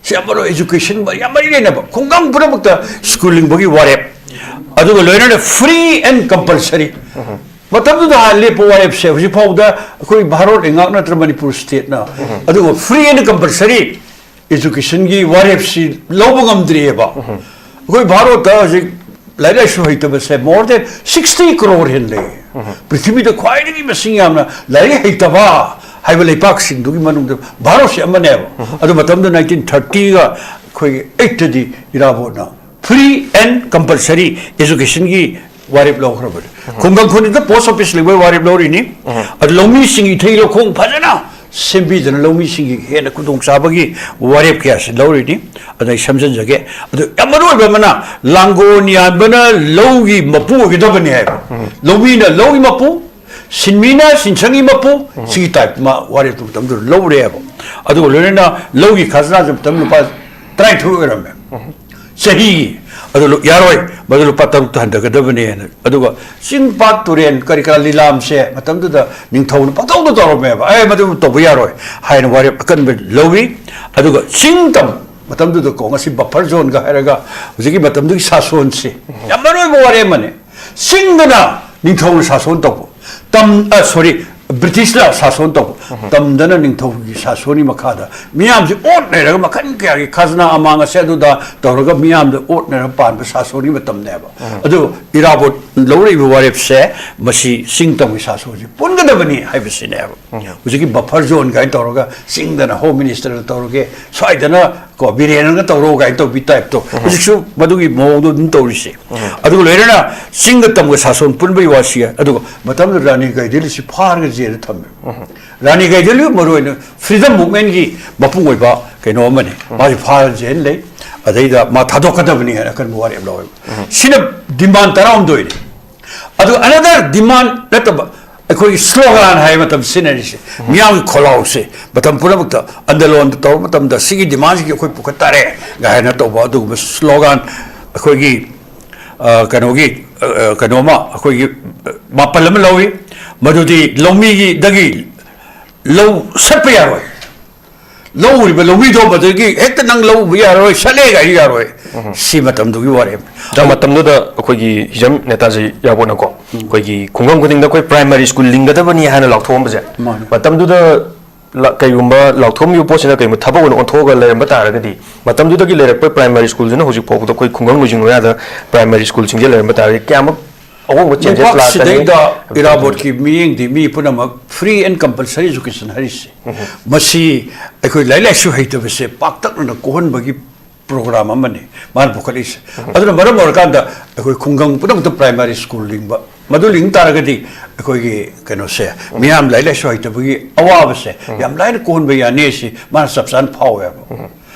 ꯁꯤ ꯌꯥꯝ ꯃꯔꯨ, ꯑꯦꯖꯨꯀꯦꯁꯟ ꯌꯥꯝ ꯃꯔꯤ ꯂꯩꯅꯕ, ꯈꯨꯡꯒꯪ ꯄꯨꯝꯅꯃꯛꯇ ꯁ꯭ꯀꯨꯜ ꯂꯤꯡꯕꯒꯤ ꯋꯥꯔꯦꯞ, ꯑꯗꯨꯒ ꯂꯣꯏꯅꯅ ꯐ꯭ꯔꯤ ꯑꯦꯟ ꯀꯝꯄꯜꯁꯔꯤ꯫ ꯃꯇꯝꯗꯨꯗ ꯍꯥꯟꯅ ꯂꯦꯞꯄ ꯋꯥꯔꯦꯞꯁꯦ ꯍꯧꯖꯤꯛ ꯐꯥꯎꯕꯗ ꯑꯩꯈꯣꯏ ꯚꯥꯔꯠ ꯂꯩꯉꯥꯛ ꯅꯠꯇ꯭ꯔ ꯃꯅꯤꯄꯨꯔ ꯁ꯭ꯇꯦꯠꯅ ꯑꯗꯨꯒ ꯐ꯭ꯔꯤ ꯑꯦꯟ ꯀꯝꯄꯜꯁꯔꯤ ꯑꯦꯖꯨꯀꯦꯁꯟꯒꯤ ꯋꯥꯔꯦꯞꯁꯤ ꯂꯧꯕ ꯉꯝꯗ꯭ꯔꯤꯑꯕ꯫ ꯑꯩꯈꯣꯏ ꯚꯥꯔꯠꯇ ꯍꯧꯖꯤꯛ ꯂꯥꯏꯔꯤꯛ ꯂꯥꯏꯁꯨ ꯍꯩꯇꯕꯁꯦ more than sixty crore ꯍꯦꯟꯅ ꯂꯩ꯫ ꯄ꯭ꯔꯤꯊꯤꯕꯤꯗ ꯈ꯭ꯋꯥꯏꯗꯒꯤ ꯃꯁꯤꯡ ꯌꯥꯝꯅ ꯂꯥꯏꯔꯤꯛ ꯍꯩꯇꯕ ꯍꯥꯏꯕ ꯂꯩꯄꯥꯛꯁꯤꯡꯗꯨꯒꯤ ꯃꯅꯨꯡꯗ ꯚꯥꯔꯠꯁꯦ ꯑꯃꯅꯦꯕ꯫ ꯑꯗꯨ ꯃꯇꯝꯗ ꯅꯥꯏꯟꯇꯤꯟ ꯊꯥꯔꯇꯤꯒ ꯑꯩꯈꯣꯏꯒꯤ ꯑꯩꯠꯇꯗꯤ ꯏꯔꯥꯕꯣꯠꯅ ꯐ꯭ꯔꯤ ꯑꯦꯟ ꯀꯝꯄꯜꯁꯔꯤ ꯑꯦꯖꯨꯀꯦꯁꯟꯒꯤ ꯋꯥꯔꯦꯞ ꯂꯧꯈ꯭ꯔꯕꯅꯤ꯫ ꯈꯨꯡꯒꯪ ꯈꯨꯗꯤꯡꯗ ꯄꯣꯁ ꯑꯣꯐꯤꯁ ꯂꯩꯕꯒꯤ ꯋꯥꯔꯦꯞ ꯂꯧꯔꯤꯅꯤ꯫ ꯑꯗꯨ ꯂꯧꯃꯤꯁꯤꯡꯒꯤ ꯏꯊꯩ ꯂꯧꯈꯣꯡ ꯐꯖꯅ ꯁꯦꯝꯕꯤꯗꯅ ꯂꯧꯃꯤꯁꯤꯡꯒꯤ ꯍꯦꯟꯅ ꯈꯨꯗꯣꯡꯆꯥꯕꯒꯤ ꯋꯥꯔꯦꯞ ꯀꯌꯥꯁꯤ ꯂꯧꯔꯤꯅꯤ꯫ ꯑꯗ ꯑꯩ ꯁꯝꯖꯤꯟꯖꯒꯦ꯫ ꯑꯗꯨ ꯌꯥꯝ ꯃꯔꯨ ꯑꯣꯏꯕ ꯑꯃꯅ, ꯂꯥꯡꯒꯣꯜ ꯌꯥꯟꯕꯅ ꯂꯧꯒꯤ ꯃꯄꯨ ꯑꯣꯏꯒꯗꯕꯅꯤ ꯍꯥꯏꯕ꯫ ꯂꯧꯃꯤꯅ ꯂꯧꯒꯤ ꯃꯄꯨ, ꯁꯤꯟꯃꯤꯅ ꯁꯤꯟꯁꯪꯒꯤ ꯃꯄꯨ, ꯁꯤꯒꯤ ꯇꯥꯏꯞ ꯑꯃ ꯋꯥꯔꯦꯞꯇꯨ ꯃꯇꯝꯗꯨꯗ ꯂꯧꯔꯦꯕ꯫ ꯑꯗꯨꯒ ꯂꯣꯏꯅꯅ ꯂꯧꯒꯤ ꯈꯖꯅꯥꯁꯨ ꯃꯇꯝ ꯂꯨꯄꯥ ꯇꯔꯥꯅꯤꯊꯣꯏ ꯑꯣꯏꯔꯝꯃꯦ ꯆꯍꯤꯒꯤ꯫ ꯑꯗꯨ ꯂꯨ-, ꯌꯥꯔꯣꯏ, ꯃꯗꯨ ꯂꯨꯄꯥ ꯇꯔꯨꯛꯇ ꯍꯟꯊꯒꯗꯕꯅꯦꯅ꯫ ꯑꯗꯨꯒ ꯆꯤꯡ ꯄꯥꯠ ꯇꯨꯔꯦꯟ ꯀꯔꯤ ꯀꯔꯥ ꯂꯤꯂꯥꯝꯁꯦ ꯃꯇꯝꯗꯨꯗ ꯅꯤꯡꯊꯧꯅ ꯄꯪꯇꯧꯗ ꯇꯧꯔꯝꯃꯦꯕ꯫ "ꯑꯦ, ꯃꯗꯨ ꯇꯧꯕ ꯌꯥꯔꯣꯏ" ꯍꯥꯏꯅ ꯋꯥꯔꯦꯞ ꯑꯀꯟꯕ ꯂꯧꯏ꯫ ꯑꯗꯨꯒ ꯆꯤꯡ ꯇꯝ ꯃꯇꯝꯗꯨꯗꯀꯣ, ꯉꯁꯤ ꯕꯐꯔ ꯖꯣꯟꯒ ꯍꯥꯏꯔꯒ ꯍꯧꯖꯤꯛꯀꯤ ꯃꯇꯝꯗꯨꯒꯤ ꯁꯥꯁꯣꯟꯁꯦ ꯌꯥꯝ ꯃꯔꯨ ꯑꯣꯏꯕ ꯋꯥꯔꯦꯞ ꯑꯃꯅꯦ꯫ ꯆꯤꯡꯗꯅ ꯅꯤꯡꯊꯧꯅ ꯁꯥꯁꯣꯟ ꯇꯧꯕ, ꯇꯝ-, ꯑ, ꯁꯣꯔꯤ, ꯕ꯭ꯔꯤꯇꯤꯁꯅ ꯁꯥꯁꯣꯟ ꯇꯧꯕ, ꯇꯝꯗꯅ ꯅꯤꯡꯊꯧꯒꯤ ꯁꯥꯁꯣꯟꯒꯤ ꯃꯈꯥꯗ ꯃꯤꯌꯥꯝꯁꯤ ꯑꯣꯠꯅꯔꯒ ꯃꯈꯜ ꯀꯌꯥꯒꯤ ꯈꯖꯅꯥ ꯑꯃꯥꯡ ꯑꯁꯦ ꯑꯗꯨꯗ ꯇꯧꯔꯒ ꯃꯤꯌꯥꯝꯗ ꯑꯣꯠꯅꯔꯒ ꯄꯥꯟꯕ ꯁꯥꯁꯣꯟꯒꯤ ꯃꯇꯝꯅꯦꯕ꯫ ꯑꯗꯨ ꯏꯔꯥꯕꯣꯠ ꯂꯧꯔꯛꯏꯕ ꯋꯥꯔꯦꯞꯁꯦ ꯃꯁꯤ ꯆꯤꯡ ꯇꯝꯒꯤ ꯁꯥꯁꯣꯟꯁꯤ ꯄꯨꯟꯒꯗꯕꯅꯤ ꯍꯥꯏꯕꯁꯤꯅꯦꯕ꯫ ꯍꯧꯖꯤꯛꯀꯤ ꯕꯐꯔ ꯖꯣꯟ ꯀꯥꯏꯅ ꯇꯧꯔꯒ ꯆꯤꯡꯗꯅ ꯍꯣꯝ ꯃꯤꯅꯤꯁꯇꯔꯅ ꯇꯧꯔꯒꯦ, ꯁ꯭ꯋꯥꯏꯗꯅ ꯀꯣ ꯕꯤꯔꯦꯟꯅꯒ ꯇꯧꯔꯣ ꯀꯥꯏꯅ ꯇꯧꯕꯤ ꯇꯥꯏꯞꯇꯣ ꯍꯧꯖꯤꯛꯁꯨ ꯃꯗꯨꯒꯤ ꯃꯑꯣꯡꯗꯣ ꯑꯗꯨꯝ ꯇꯧꯔꯤꯁꯦ꯫ ꯑꯗꯨꯒ ꯂꯣꯏꯅꯅ ꯆꯤꯡꯗ ꯇꯝꯒ ꯁꯥꯁꯣꯟ ꯄꯨꯟꯕꯒꯤ ꯋꯥꯁꯤ ꯌꯥꯏ꯫ ꯑꯗꯨꯒ ꯃꯇꯝꯗꯨꯗ ꯔꯥꯅꯤ ꯒꯥꯏꯗꯦꯜꯂꯤꯁꯤ ꯐꯥꯔꯒ ꯖꯦꯜꯗ ꯊꯝꯃꯦ꯫ ꯔꯥꯅꯤ ꯒꯥꯏꯗꯦꯜꯂꯤ ꯃꯔꯨ ꯑꯣꯏꯅ ꯐ꯭ꯔꯤꯗꯝ ꯃꯨꯚꯃꯦꯟꯒꯤ ꯃꯄꯨꯡ ꯑꯣꯏꯕ ꯀꯩꯅꯣ ꯑꯃꯅꯤ꯫ ꯃꯥꯁꯤ ꯐꯥꯔꯒ ꯖꯦꯜ ꯂꯩ, ꯑꯗꯩꯗ ꯃꯥ ꯊꯥꯗꯣꯛꯀꯗꯕꯅꯤ ꯍꯥꯏꯅ ꯑꯀꯟꯕ ꯋꯥꯔꯦꯞ ꯂꯧꯋꯦꯕ꯫ ꯁꯤꯅ ꯗꯤꯃꯥꯟ ꯇꯔꯥꯍꯨꯝꯗꯣꯏꯅꯤ꯫ ꯑꯗꯨ ꯑꯅꯗꯔ ꯗꯤꯃꯥꯟ ꯅꯠꯇꯕ ꯑꯩꯈꯣꯏꯒꯤ ꯁ꯭ꯂꯣꯒꯥꯟ ꯍꯥꯏꯕ ꯃꯇꯝ ꯁꯤꯖꯤꯟꯅꯔꯤꯁꯦ, ꯃꯤꯌꯥꯝꯒꯤ ꯈꯣꯜꯂꯥꯎꯁꯦ ꯃꯇꯝ ꯄꯨꯝꯅꯃꯛꯇ ꯑꯟꯗꯂꯣꯟꯗ ꯇꯧꯔ ꯃꯇꯝꯗ ꯁꯤꯒꯤ ꯗꯤꯃꯥꯟꯁꯤꯒꯤ ꯑꯩꯈꯣꯏ ꯄꯨꯈꯠ ꯇꯥꯔꯦ ꯀꯥꯏꯅ ꯇꯧꯕ ꯑꯗꯨꯒꯨꯝꯕ ꯁ꯭ꯂꯣꯒꯥꯟ ꯑꯩꯈꯣꯏꯒꯤ, ꯑ, ꯀꯩꯅꯣꯒꯤ, ꯑ, ꯀꯩꯅꯣꯃ ꯑꯩꯈꯣꯏꯒꯤ, ꯑ, ꯃꯥꯄꯜ ꯑꯃ ꯂꯧꯏ꯫ ꯃꯗꯨꯗꯤ ꯂꯧꯃꯤꯒꯤꯗꯒꯤ ꯂꯧ ꯁꯠꯄ ꯌꯥꯔꯣꯏ, ꯂꯧ ꯎꯔꯤꯕ ꯂꯧꯃꯤꯗꯣ ꯃꯗꯨꯗꯒꯤ ꯍꯦꯛꯇ ꯅꯪ ꯂꯧ ꯎꯕ ꯌꯥꯔꯣꯏ, ꯁꯠꯂꯦ ꯀꯥꯏꯅ ꯌꯥꯔꯣꯏ꯫ ꯁꯤ ꯃꯇꯝꯗꯨꯒꯤ ꯋꯥꯔꯦꯞ꯫ ꯃꯇꯝꯗꯨꯗ ꯑꯩꯈꯣꯏꯒꯤ ꯍꯤꯖꯝ ꯅꯦꯇꯥꯖꯤ ꯏꯔꯥꯕꯣꯠꯅꯀꯣ ꯑꯩꯈꯣꯏꯒꯤ ꯈꯨꯡꯒꯪ ꯈꯨꯗꯤꯡꯗ ꯑꯩꯈꯣꯏ ꯄ꯭ꯔꯥꯏꯃꯥꯔꯤ ꯁ꯭ꯀꯨꯜ ꯂꯤꯡꯒꯗꯕꯅꯤ ꯍꯥꯏꯅ ꯂꯥꯎꯊꯣꯛꯑꯝꯕꯁꯦ꯫ ꯃꯥꯅꯦ꯫ ꯃꯇꯝꯗꯨꯗ ꯂ- ꯀꯩꯒꯨꯝꯕ ꯂꯥꯎꯊꯣꯛꯑꯝꯃꯤꯕ ꯄꯣꯠꯁꯤꯅ ꯀꯩꯒꯨꯝꯕ ꯊꯕꯛ ꯑꯣꯏꯅ ꯑꯣꯟꯊꯣꯛꯑꯒ ꯂꯩꯔꯝꯕ ꯇꯥꯔꯒꯗꯤ, ꯃꯇꯝꯗꯨꯗꯒꯤ ꯂꯩꯔꯛꯄ ꯄ꯭ꯔꯥꯏꯃꯥꯔꯤ ꯁ꯭ꯀꯨꯜꯁꯤꯅ ꯍꯧꯖꯤꯛ ꯐꯥꯎꯕꯗ ꯑꯩꯈꯣꯏ ꯈꯨꯡꯒꯪ ꯂꯣꯏꯁꯤꯡ ꯂꯣꯌꯥꯗ ꯄ꯭ꯔꯥꯏꯃꯥꯔꯤ ꯁ꯭ꯀꯨꯜꯁꯤꯡꯁꯦ ꯂꯩꯔꯝꯕ ꯇꯥꯔꯒꯗꯤ ꯀꯌꯥꯃꯨꯛ ꯑꯍꯣꯡꯕ ꯆꯦꯟꯖꯦꯁ ꯂꯥꯛꯀꯅꯤ? ꯂꯩꯕꯥꯛꯁꯤꯗꯩꯗ ꯏꯔꯥꯕꯣꯠꯀꯤ ꯃꯤꯠꯌꯦꯡꯗꯤ ꯃꯤ ꯄꯨꯝꯅꯃꯛ free and compulsory education ꯍꯥꯏꯔꯤꯁꯦ, ꯃꯁꯤ ꯑꯩꯈꯣꯏ ꯂꯥꯏꯔꯤꯛ ꯂꯥꯏꯁꯨ ꯍꯩꯇꯕꯁꯦ ꯄꯥꯛꯇꯛꯅꯅ ꯀꯣꯛꯍꯟꯕꯒꯤ ꯄ꯭ꯔꯣꯒ꯭ꯔꯥꯝ ꯑꯃꯅꯤ ꯃꯥꯅ ꯄꯨꯈꯠꯂꯛꯏꯁꯦ꯫ ꯑꯗꯨꯅ ꯃꯔꯝ ꯑꯣꯏꯔꯀꯥꯟꯗ ꯑꯩꯈꯣꯏ ꯈꯨꯡꯒꯪ ꯄꯨꯝꯅꯃꯛꯇ ꯄ꯭ꯔꯥꯏꯃꯥꯔꯤ ꯁ꯭ꯀꯨꯜ ꯂꯤꯡꯕ, ꯃꯗꯨ ꯂꯤꯡ ꯇꯥꯔꯒꯗꯤ ꯑꯩꯈꯣꯏꯒꯤ ꯀꯩꯅꯣꯁꯦ, ꯃꯤꯌꯥꯝ ꯂꯥꯏꯔꯤꯛ ꯂꯥꯏꯁꯨ ꯍꯩꯇꯕꯒꯤ ꯑꯋꯥꯕꯁꯦ ꯌꯥꯝ ꯂꯥꯏꯅ ꯀꯣꯛꯍꯟꯕ ꯌꯥꯅꯤ ꯁꯤ ꯃꯥꯅ ꯆꯞ ꯆꯥꯅ ꯐꯥꯎꯋꯦꯕ꯫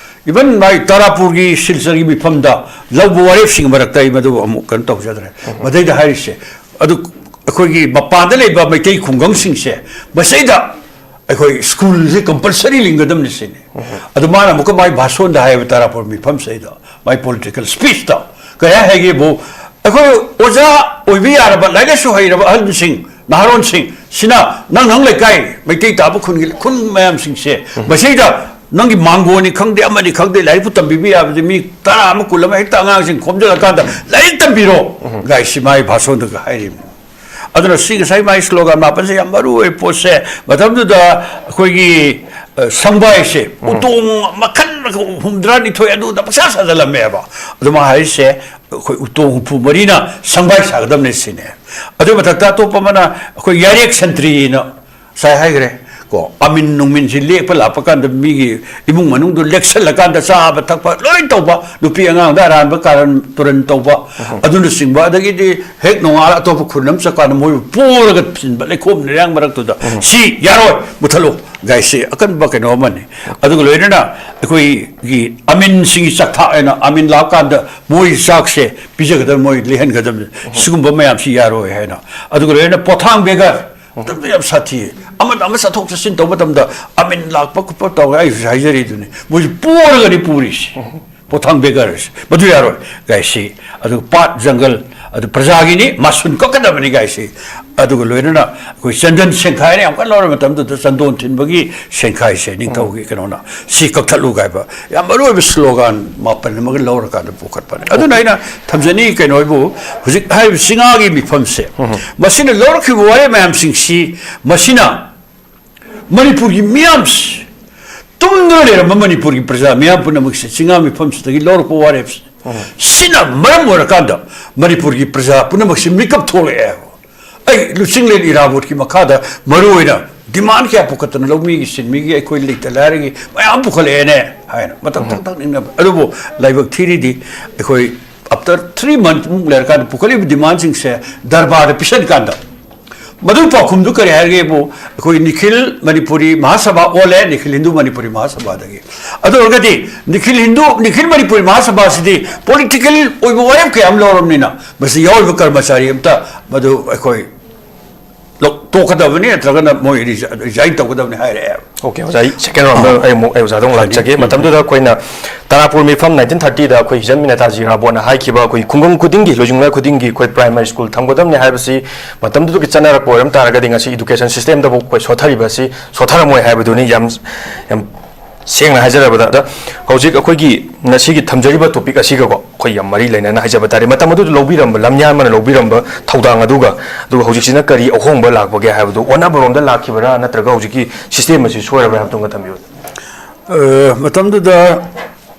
ꯏꯚꯟ ꯃꯥꯏ ꯇꯥꯔꯥꯄꯨꯔꯒꯤ ꯁꯤꯜꯆꯔꯒꯤ ꯃꯤꯐꯝꯗ ꯂꯧꯕ ꯋꯥꯔꯦꯞꯁꯤꯡꯒꯤ ꯃꯔꯛꯇ ꯑꯩ ꯃꯗꯨ ꯑꯃꯨꯛ ꯀꯩꯅꯣ ꯇꯧꯖꯗ꯭ꯔꯦ꯫ ꯃꯗꯩꯗ ꯍꯥꯏꯔꯤꯁꯦ, ꯑꯗꯨ ꯑꯩꯈꯣꯏꯒꯤ ꯃꯄꯥꯟꯗ ꯂꯩꯕ ꯃꯩꯇꯩ ꯈꯨꯡꯒꯪꯁꯤꯡꯁꯦ ꯃꯁꯤꯗ ꯑꯩꯈꯣꯏ ꯁ꯭ꯀꯨꯜꯁꯦ ꯀꯝꯄꯜꯁꯔꯤ ꯂꯤꯡꯒꯗꯕꯅꯤ ꯁꯤꯅꯤ꯫ ꯑꯗꯨ ꯃꯥꯅ ꯑꯃꯨꯛꯀ ꯃꯥꯏ ꯚꯥꯁꯣꯟꯗ ꯍꯥꯏꯌꯦꯕ, ꯇꯥꯔꯥꯄꯨꯔ ꯃꯤꯐꯝꯁꯤꯗ, ꯃꯥꯏ ꯄꯣꯂꯤꯇꯤꯀꯦꯜ ꯁ꯭ꯄꯤꯆꯇ ꯀꯔꯤ ꯍꯥꯏꯒꯦꯕꯨ, ꯑꯩꯈꯣꯏ ꯑꯣꯖꯥ ꯑꯣꯏꯕ ꯌꯥꯔꯕ, ꯂꯥꯏꯔꯤꯛ ꯂꯥꯏꯁꯨ ꯍꯩꯔꯕ ꯑꯍꯜꯁꯤꯡ, ꯅꯍꯥꯔꯣꯟꯁꯤꯡ ꯁꯤꯅ ꯅꯪ ꯅꯪ ꯂꯩꯀꯥꯏ ꯃꯩꯇꯩ ꯇꯥꯕ ꯈꯨꯟꯒꯤ ꯈꯨꯟ ꯃꯌꯥꯝꯁꯤꯡꯁꯦ ꯃꯁꯤꯗ ꯅꯪꯒꯤ ꯃꯥꯡꯒꯣꯟꯅꯤ ꯈꯪꯗꯦ, ꯑꯃꯅꯤ ꯈꯪꯗꯦ, ꯂꯥꯏꯔꯤꯛꯄꯨ ꯇꯝꯕꯤꯕ ꯌꯥꯕꯁꯦ ꯃꯤ ꯇꯔꯥ ꯑꯃ, ꯀꯨꯟ ꯑꯃ ꯍꯦꯛꯇ ꯑꯉꯥꯡꯁꯤꯡ ꯈꯣꯝꯖꯤꯜꯂꯀꯥꯟꯗ ꯂꯥꯏꯔꯤꯛ ꯇꯝꯕꯤꯔꯣ ꯒꯥꯏꯁꯤ ꯃꯥꯒꯤ ꯚꯥꯁꯣꯟꯗꯒ ꯍꯥꯏꯔꯤꯕꯅꯤ꯫ ꯑꯗꯨꯅ ꯁꯤ ꯉꯁꯥꯏ ꯃꯥꯒꯤ ꯁ꯭ꯂꯣꯒꯥꯟ ꯃꯥꯄꯟꯁꯦ ꯌꯥꯝ ꯃꯔꯨ ꯑꯣꯏꯕ ꯄꯣꯠꯁꯦ, ꯃꯇꯝꯗꯨꯗ ꯑꯩꯈꯣꯏꯒꯤ, ꯑ, ꯁꯪꯕꯥꯏꯁꯦ ꯎꯇꯣꯡ ꯃꯈꯜ ꯍꯨꯝꯗ꯭ꯔꯥꯅꯤꯊꯣꯏ ꯑꯗꯨꯗ ꯄꯪꯁꯥ ꯁꯥꯖꯜꯂꯝꯃꯦꯕ꯫ ꯑꯗꯨ ꯃꯥ ꯍꯥꯏꯔꯤꯁꯦ ꯑꯩꯈꯣꯏ ꯎꯇꯣꯡ ꯍꯨꯝꯐꯨ ꯃꯔꯤꯅ ꯁꯪꯕꯥꯏ ꯁꯥꯒꯗꯕꯅꯦ ꯁꯤꯅꯦ꯫ ꯑꯗꯨꯒꯤ ꯃꯊꯛꯇ ꯑꯇꯣꯞꯄ ꯑꯃꯅ ꯑꯩꯈꯣꯏ ꯌꯥꯔꯦꯛ ꯁꯟꯇ꯭ꯔꯤꯅ ꯉꯁꯥꯏ ꯍꯥꯏꯈ꯭ꯔꯦ ꯀꯣ, ꯑꯃꯤꯟ ꯅꯨꯡꯃꯤꯟꯁꯤ ꯂꯦꯛꯄ ꯂꯥꯛꯄ ꯀꯥꯟꯗ ꯃꯤꯒꯤ ꯏꯃꯨꯡ ꯃꯅꯨꯡꯗꯨ ꯂꯦꯛꯁꯜꯂꯀꯥꯟꯗ ꯆꯥꯕ ꯊꯛꯄ ꯂꯣꯏ ꯇꯧꯕ, ꯅꯨꯄꯤ ꯑꯉꯥꯡꯗ ꯑꯔꯥꯟꯕ ꯀꯥꯔꯟ ꯇꯨꯔꯟ ꯇꯧꯕ, ꯑꯗꯨꯅꯆꯤꯡꯕ, ꯑꯗꯒꯤꯗꯤ ꯍꯦꯛ ꯅꯣꯡꯉꯥꯜꯂ ꯑꯇꯣꯞꯄ ꯈꯨꯟ ꯑꯃ ꯆꯠꯀꯥꯟꯗ ꯃꯣꯏꯕꯨ ꯄꯨꯔꯒ ꯊꯤꯟꯕ ꯂꯩꯈꯣꯝ ꯂꯩꯔꯥꯡ ꯃꯔꯛꯇꯨꯗ꯫ ꯁꯤ ꯌꯥꯔꯣꯏ, ꯃꯨꯊꯠꯂꯨ꯫ ꯒꯥꯏꯁꯤ ꯑꯀꯟꯕ ꯀꯩꯅꯣ ꯑꯃꯅꯤ꯫ ꯑꯗꯨꯒ ꯂꯣꯏꯅꯅ ꯑꯩꯈꯣꯏꯒꯤ ꯑꯃꯤꯟꯁꯤꯡꯒꯤ ꯆꯥꯛꯊꯥꯛ ꯍꯥꯏꯅ ꯑꯃꯤꯟ ꯂꯥꯛꯀꯥꯟꯗ ꯃꯣꯏ ꯆꯥꯛꯁꯦ ꯄꯤꯖꯒꯗꯕ, ꯃꯣꯏ ꯂꯩꯍꯟꯒꯗꯕꯅꯤ꯫ ꯁꯤꯒꯨꯝꯕ ꯃꯌꯥꯝꯁꯤ ꯌꯥꯔꯣꯏ ꯍꯥꯏꯅ꯫ ꯑꯗꯨꯒ ꯂꯣꯏꯅꯅ ꯄꯣꯊꯥꯡ ꯕꯦꯒꯔ, ꯃꯇꯝꯗ ꯌꯥꯝ ꯁꯥꯊꯤ꯫ ꯑꯃꯅ ꯑꯃ ꯆꯠꯊꯣꯛ ꯆꯠꯁꯤꯟ ꯇꯧꯕ ꯃꯇꯝꯗ ꯑꯃꯤꯟ ꯂꯥꯛꯄ ꯈꯣꯠꯄ ꯇꯧꯔꯒ ꯑꯩꯁꯨ ꯍꯥꯏꯖꯔꯤꯗꯨꯅꯤ꯫ ꯃꯣꯏꯁꯨ ꯄꯣꯔꯒꯅꯤ ꯄꯨꯔꯤꯁꯤ꯫ ꯄꯣꯊꯥꯡ ꯕꯦꯒꯔꯁꯤ꯫ ꯃꯗꯨ ꯌꯥꯔꯣꯏ꯫ ꯒꯥꯏꯁꯤ꯫ ꯑꯗꯨꯒ ꯄꯥꯠ ꯖꯪꯒꯜ, ꯑꯗꯨ ꯄ꯭ꯔꯖꯥꯒꯤꯅꯤ, ꯃꯁꯨꯟ ꯀꯛꯀꯗꯕꯅꯤ ꯒꯥꯏꯁꯤ꯫ ꯑꯗꯨꯒ ꯂꯣꯏꯅꯅ ꯑꯩꯈꯣꯏ ꯆꯟꯗꯟ ꯁꯦꯡꯈꯥꯏꯅ ꯌꯥꯝ ꯀꯟꯅ ꯂꯧꯔꯕ ꯃꯇꯝꯗꯨꯗ ꯆꯟꯗꯣꯟ ꯊꯤꯟꯕꯒꯤ ꯁꯦꯡꯈꯥꯏꯁꯦ ꯅꯤꯡꯊꯧꯒꯤ ꯀꯩꯅꯣꯅ ꯁꯤ ꯀꯛꯊꯠꯂꯨ ꯍꯥꯏꯕ ꯌꯥꯝ ꯃꯔꯨ ꯑꯣꯏꯕ ꯁ꯭ꯂꯣꯒꯥꯟ ꯃꯥꯄꯟ ꯑꯃꯒ ꯂꯧꯔꯀꯥꯟꯗ ꯄꯨꯈꯠꯄꯅꯦ꯫ ꯑꯗꯨꯅ ꯑꯩꯅ ꯊꯝꯖꯅꯤꯡꯉꯤ ꯀꯩꯅꯣ ꯍꯥꯏꯕꯨ, ꯍꯧꯖꯤꯛ ꯍꯥꯏꯔꯤꯕ ꯆꯤꯡꯉꯥꯒꯤ ꯃꯤꯐꯝꯁꯦ, ꯃꯁꯤꯅ ꯂꯧꯔꯛꯈꯤꯕ ꯋꯥꯔꯦꯞ ꯃꯌꯥꯝꯁꯤꯡꯁꯤ, ꯃꯁꯤꯅ ꯃꯅꯤꯄꯨꯔꯒꯤ ꯃꯤꯌꯥꯝꯁꯤ, ꯇꯨꯝꯗꯨꯅ ꯂꯩꯔꯝꯕ ꯃꯅꯤꯄꯨꯔꯒꯤ ꯄ꯭ꯔꯖꯥ ꯃꯤꯌꯥꯝ ꯄꯨꯝꯅꯃꯛꯁꯦ ꯆꯤꯡꯉꯥ ꯃꯤꯐꯝꯁꯤꯗꯒꯤ ꯂꯧꯔꯛꯄ ꯋꯥꯔꯦꯞꯁꯦ, ꯁꯤꯅ ꯃꯔꯝ ꯑꯣꯏꯔꯀꯥꯟꯗ ꯃꯅꯤꯄꯨꯔꯒꯤ ꯄ꯭ꯔꯖꯥ ꯄꯨꯝꯅꯃꯛꯁꯦ ꯃꯤꯀꯞ ꯊꯣꯛꯂꯛꯑꯦ꯫ ꯑꯩ ꯂꯨꯆꯤꯡꯂꯦꯟ ꯏꯔꯥꯕꯣꯠꯀꯤ ꯃꯈꯥꯗ ꯃꯔꯨ ꯑꯣꯏꯅ ꯗꯤꯃꯥꯟ ꯀꯌꯥ ꯄꯨꯈꯠꯇꯅ ꯂꯧꯃꯤꯒꯤ ꯁꯤꯟꯃꯤꯒꯤ ꯑꯩꯈꯣꯏ ꯂꯩꯇ ꯂꯥꯏꯔꯒꯤ ꯃꯌꯥꯝ ꯄꯨꯈꯠꯂꯛꯑꯦꯅꯦ ꯍꯥꯏꯅ ꯃꯇꯝ ꯊꯪ ꯊꯪ ꯅꯤꯡꯅꯕ꯫ ꯑꯗꯨꯕꯨ ꯂꯥꯏꯕꯛ ꯊꯤꯔꯤꯗꯤ ꯑꯩꯈꯣꯏ after three month ꯃꯨꯛ ꯂꯩꯔꯀꯥꯟꯗ ꯄꯨꯈꯠꯂꯤꯕ ꯗꯤꯃꯥꯟꯁꯤꯡꯁꯦ ꯗꯔꯕꯥꯔꯗ ꯄꯤꯁꯟꯀꯥꯟꯗ ꯃꯗꯨ ꯄꯥꯎꯈꯨꯝꯗꯨ ꯀꯔꯤ ꯍꯥꯏꯔꯒꯦꯕꯨ, ꯑꯩꯈꯣꯏ ꯅꯤꯈꯤꯜ ꯃꯅꯤꯄꯨꯔꯤ ꯃꯍꯥꯁꯚꯥ ꯑꯣꯜꯂꯦ, ꯅꯤꯈꯤꯜ ꯍꯤꯟꯗꯨ ꯃꯅꯤꯄꯨꯔꯤ ꯃꯍꯥꯁꯚꯥꯗꯒꯤ꯫ ꯑꯗꯨ ꯑꯣꯏꯔꯒꯗꯤ ꯅꯤꯈꯤꯜ ꯍꯤꯟꯗꯨ, ꯅꯤꯈꯤꯜ ꯃꯅꯤꯄꯨꯔꯤ ꯃꯍꯥꯁꯚꯥꯁꯤꯗꯤ political ꯑꯣꯏꯕ ꯋꯥꯔꯦꯞ ꯀꯌꯥ ꯑꯃ ꯂꯧꯔꯕꯅꯤꯅ ꯃꯁꯤ ꯌꯥꯎꯔꯤꯕ ꯀꯔꯃꯆꯥꯔꯤ ꯑꯝꯇ ꯃꯗꯨ ꯑꯩꯈꯣꯏ ꯂꯧ-, ꯇꯣꯛꯀꯗꯕꯅꯤ, ꯅꯠꯇ꯭ꯔꯒꯅ ꯃꯣꯏ ꯔꯤꯖ-, resign ꯇꯧꯒꯗꯕꯅꯤ ꯍꯥꯏꯔꯛꯑꯦꯕ꯫ OK, ꯑꯣꯖꯥ, ꯑꯩ second round ꯑꯩ ꯑꯃꯨꯛ, ꯑꯩ ꯑꯣꯖꯥꯗ ꯑꯃꯨꯛ ꯂꯥꯛꯆꯒꯦ꯫ ꯃꯇꯝꯗꯨꯗ ꯑꯩꯈꯣꯏꯅ ꯇꯔꯥꯄꯨꯔ ꯃꯤꯐꯝ nineteen thirty ꯗ ꯑꯩꯈꯣꯏ ꯍꯤꯖꯟ ꯃꯤꯅꯦꯇꯥꯖꯤ ꯏꯔꯥꯕꯣꯠꯅ ꯍꯥꯏꯈꯤꯕ ꯑꯩꯈꯣꯏ ꯈꯨꯡꯒꯪ ꯈꯨꯗꯤꯡꯒꯤ, ꯂꯣꯏꯖꯤꯡꯂꯣꯏ ꯈꯨꯗꯤꯡꯒꯤ ꯑꯩꯈꯣꯏ primary school ꯊꯝꯒꯗꯕꯅꯤ ꯍꯥꯏꯕꯁꯤ ꯃꯇꯝꯗꯨꯗꯒꯤ ꯆꯠꯅꯔꯛꯄ ꯑꯣꯏꯔꯝ ꯇꯥꯔꯒꯗꯤ ꯉꯁꯤ education system ꯗꯕꯨ ꯑꯩꯈꯣꯏ ꯁꯣꯠꯊꯔꯤꯕ ꯑꯁꯤ ꯁꯣꯠꯊꯔꯝꯃꯣꯏ ꯍꯥꯏꯕꯗꯨꯅꯤ꯫ ꯌꯥꯝ, ꯌꯥꯝ ꯁꯦꯡꯅ ꯍꯥꯏꯖꯔꯕꯗ, ꯑꯗ ꯍꯧꯖꯤꯛ ꯑꯩꯈꯣꯏꯒꯤ ꯉꯁꯤꯒꯤ ꯊꯝꯖꯔꯤꯕ ꯇꯣꯄꯤꯛ ꯑꯁꯤꯒꯀꯣ, ꯑꯩꯈꯣꯏ ꯌꯥꯝ ꯃꯔꯤ ꯂꯩꯅꯅ ꯍꯥꯏꯖꯕ ꯇꯥꯔꯦ, ꯃꯇꯝ ꯑꯗꯨꯗ ꯂꯧꯕꯤꯔꯝꯕ, ꯂꯝꯌꯥꯟꯕꯅ ꯂꯧꯕꯤꯔꯝꯕ ꯊꯧꯗꯥꯡ ꯑꯗꯨꯒ, ꯑꯗꯨꯒ ꯍꯧꯖꯤꯛꯁꯤꯅ ꯀꯔꯤ ꯑꯍꯣꯡꯕ ꯂꯥꯛꯄꯒꯦ ꯍꯥꯏꯕꯗꯨ, ꯑꯣꯟꯅꯕꯔꯣꯝꯗ ꯂꯥꯛꯈꯤꯕꯔꯥ ꯅꯠꯇ꯭ꯔꯒ ꯍꯧꯖꯤꯛꯀꯤ ꯁꯤꯁꯇꯦꯝ ꯑꯁꯤ ꯁꯣꯏꯔꯕ꯭ꯔꯥ ꯍꯥꯏꯕꯗꯨꯃꯒ ꯊꯝꯕꯤꯌꯨ꯫ ꯑ, ꯃꯇꯝꯗꯨꯗ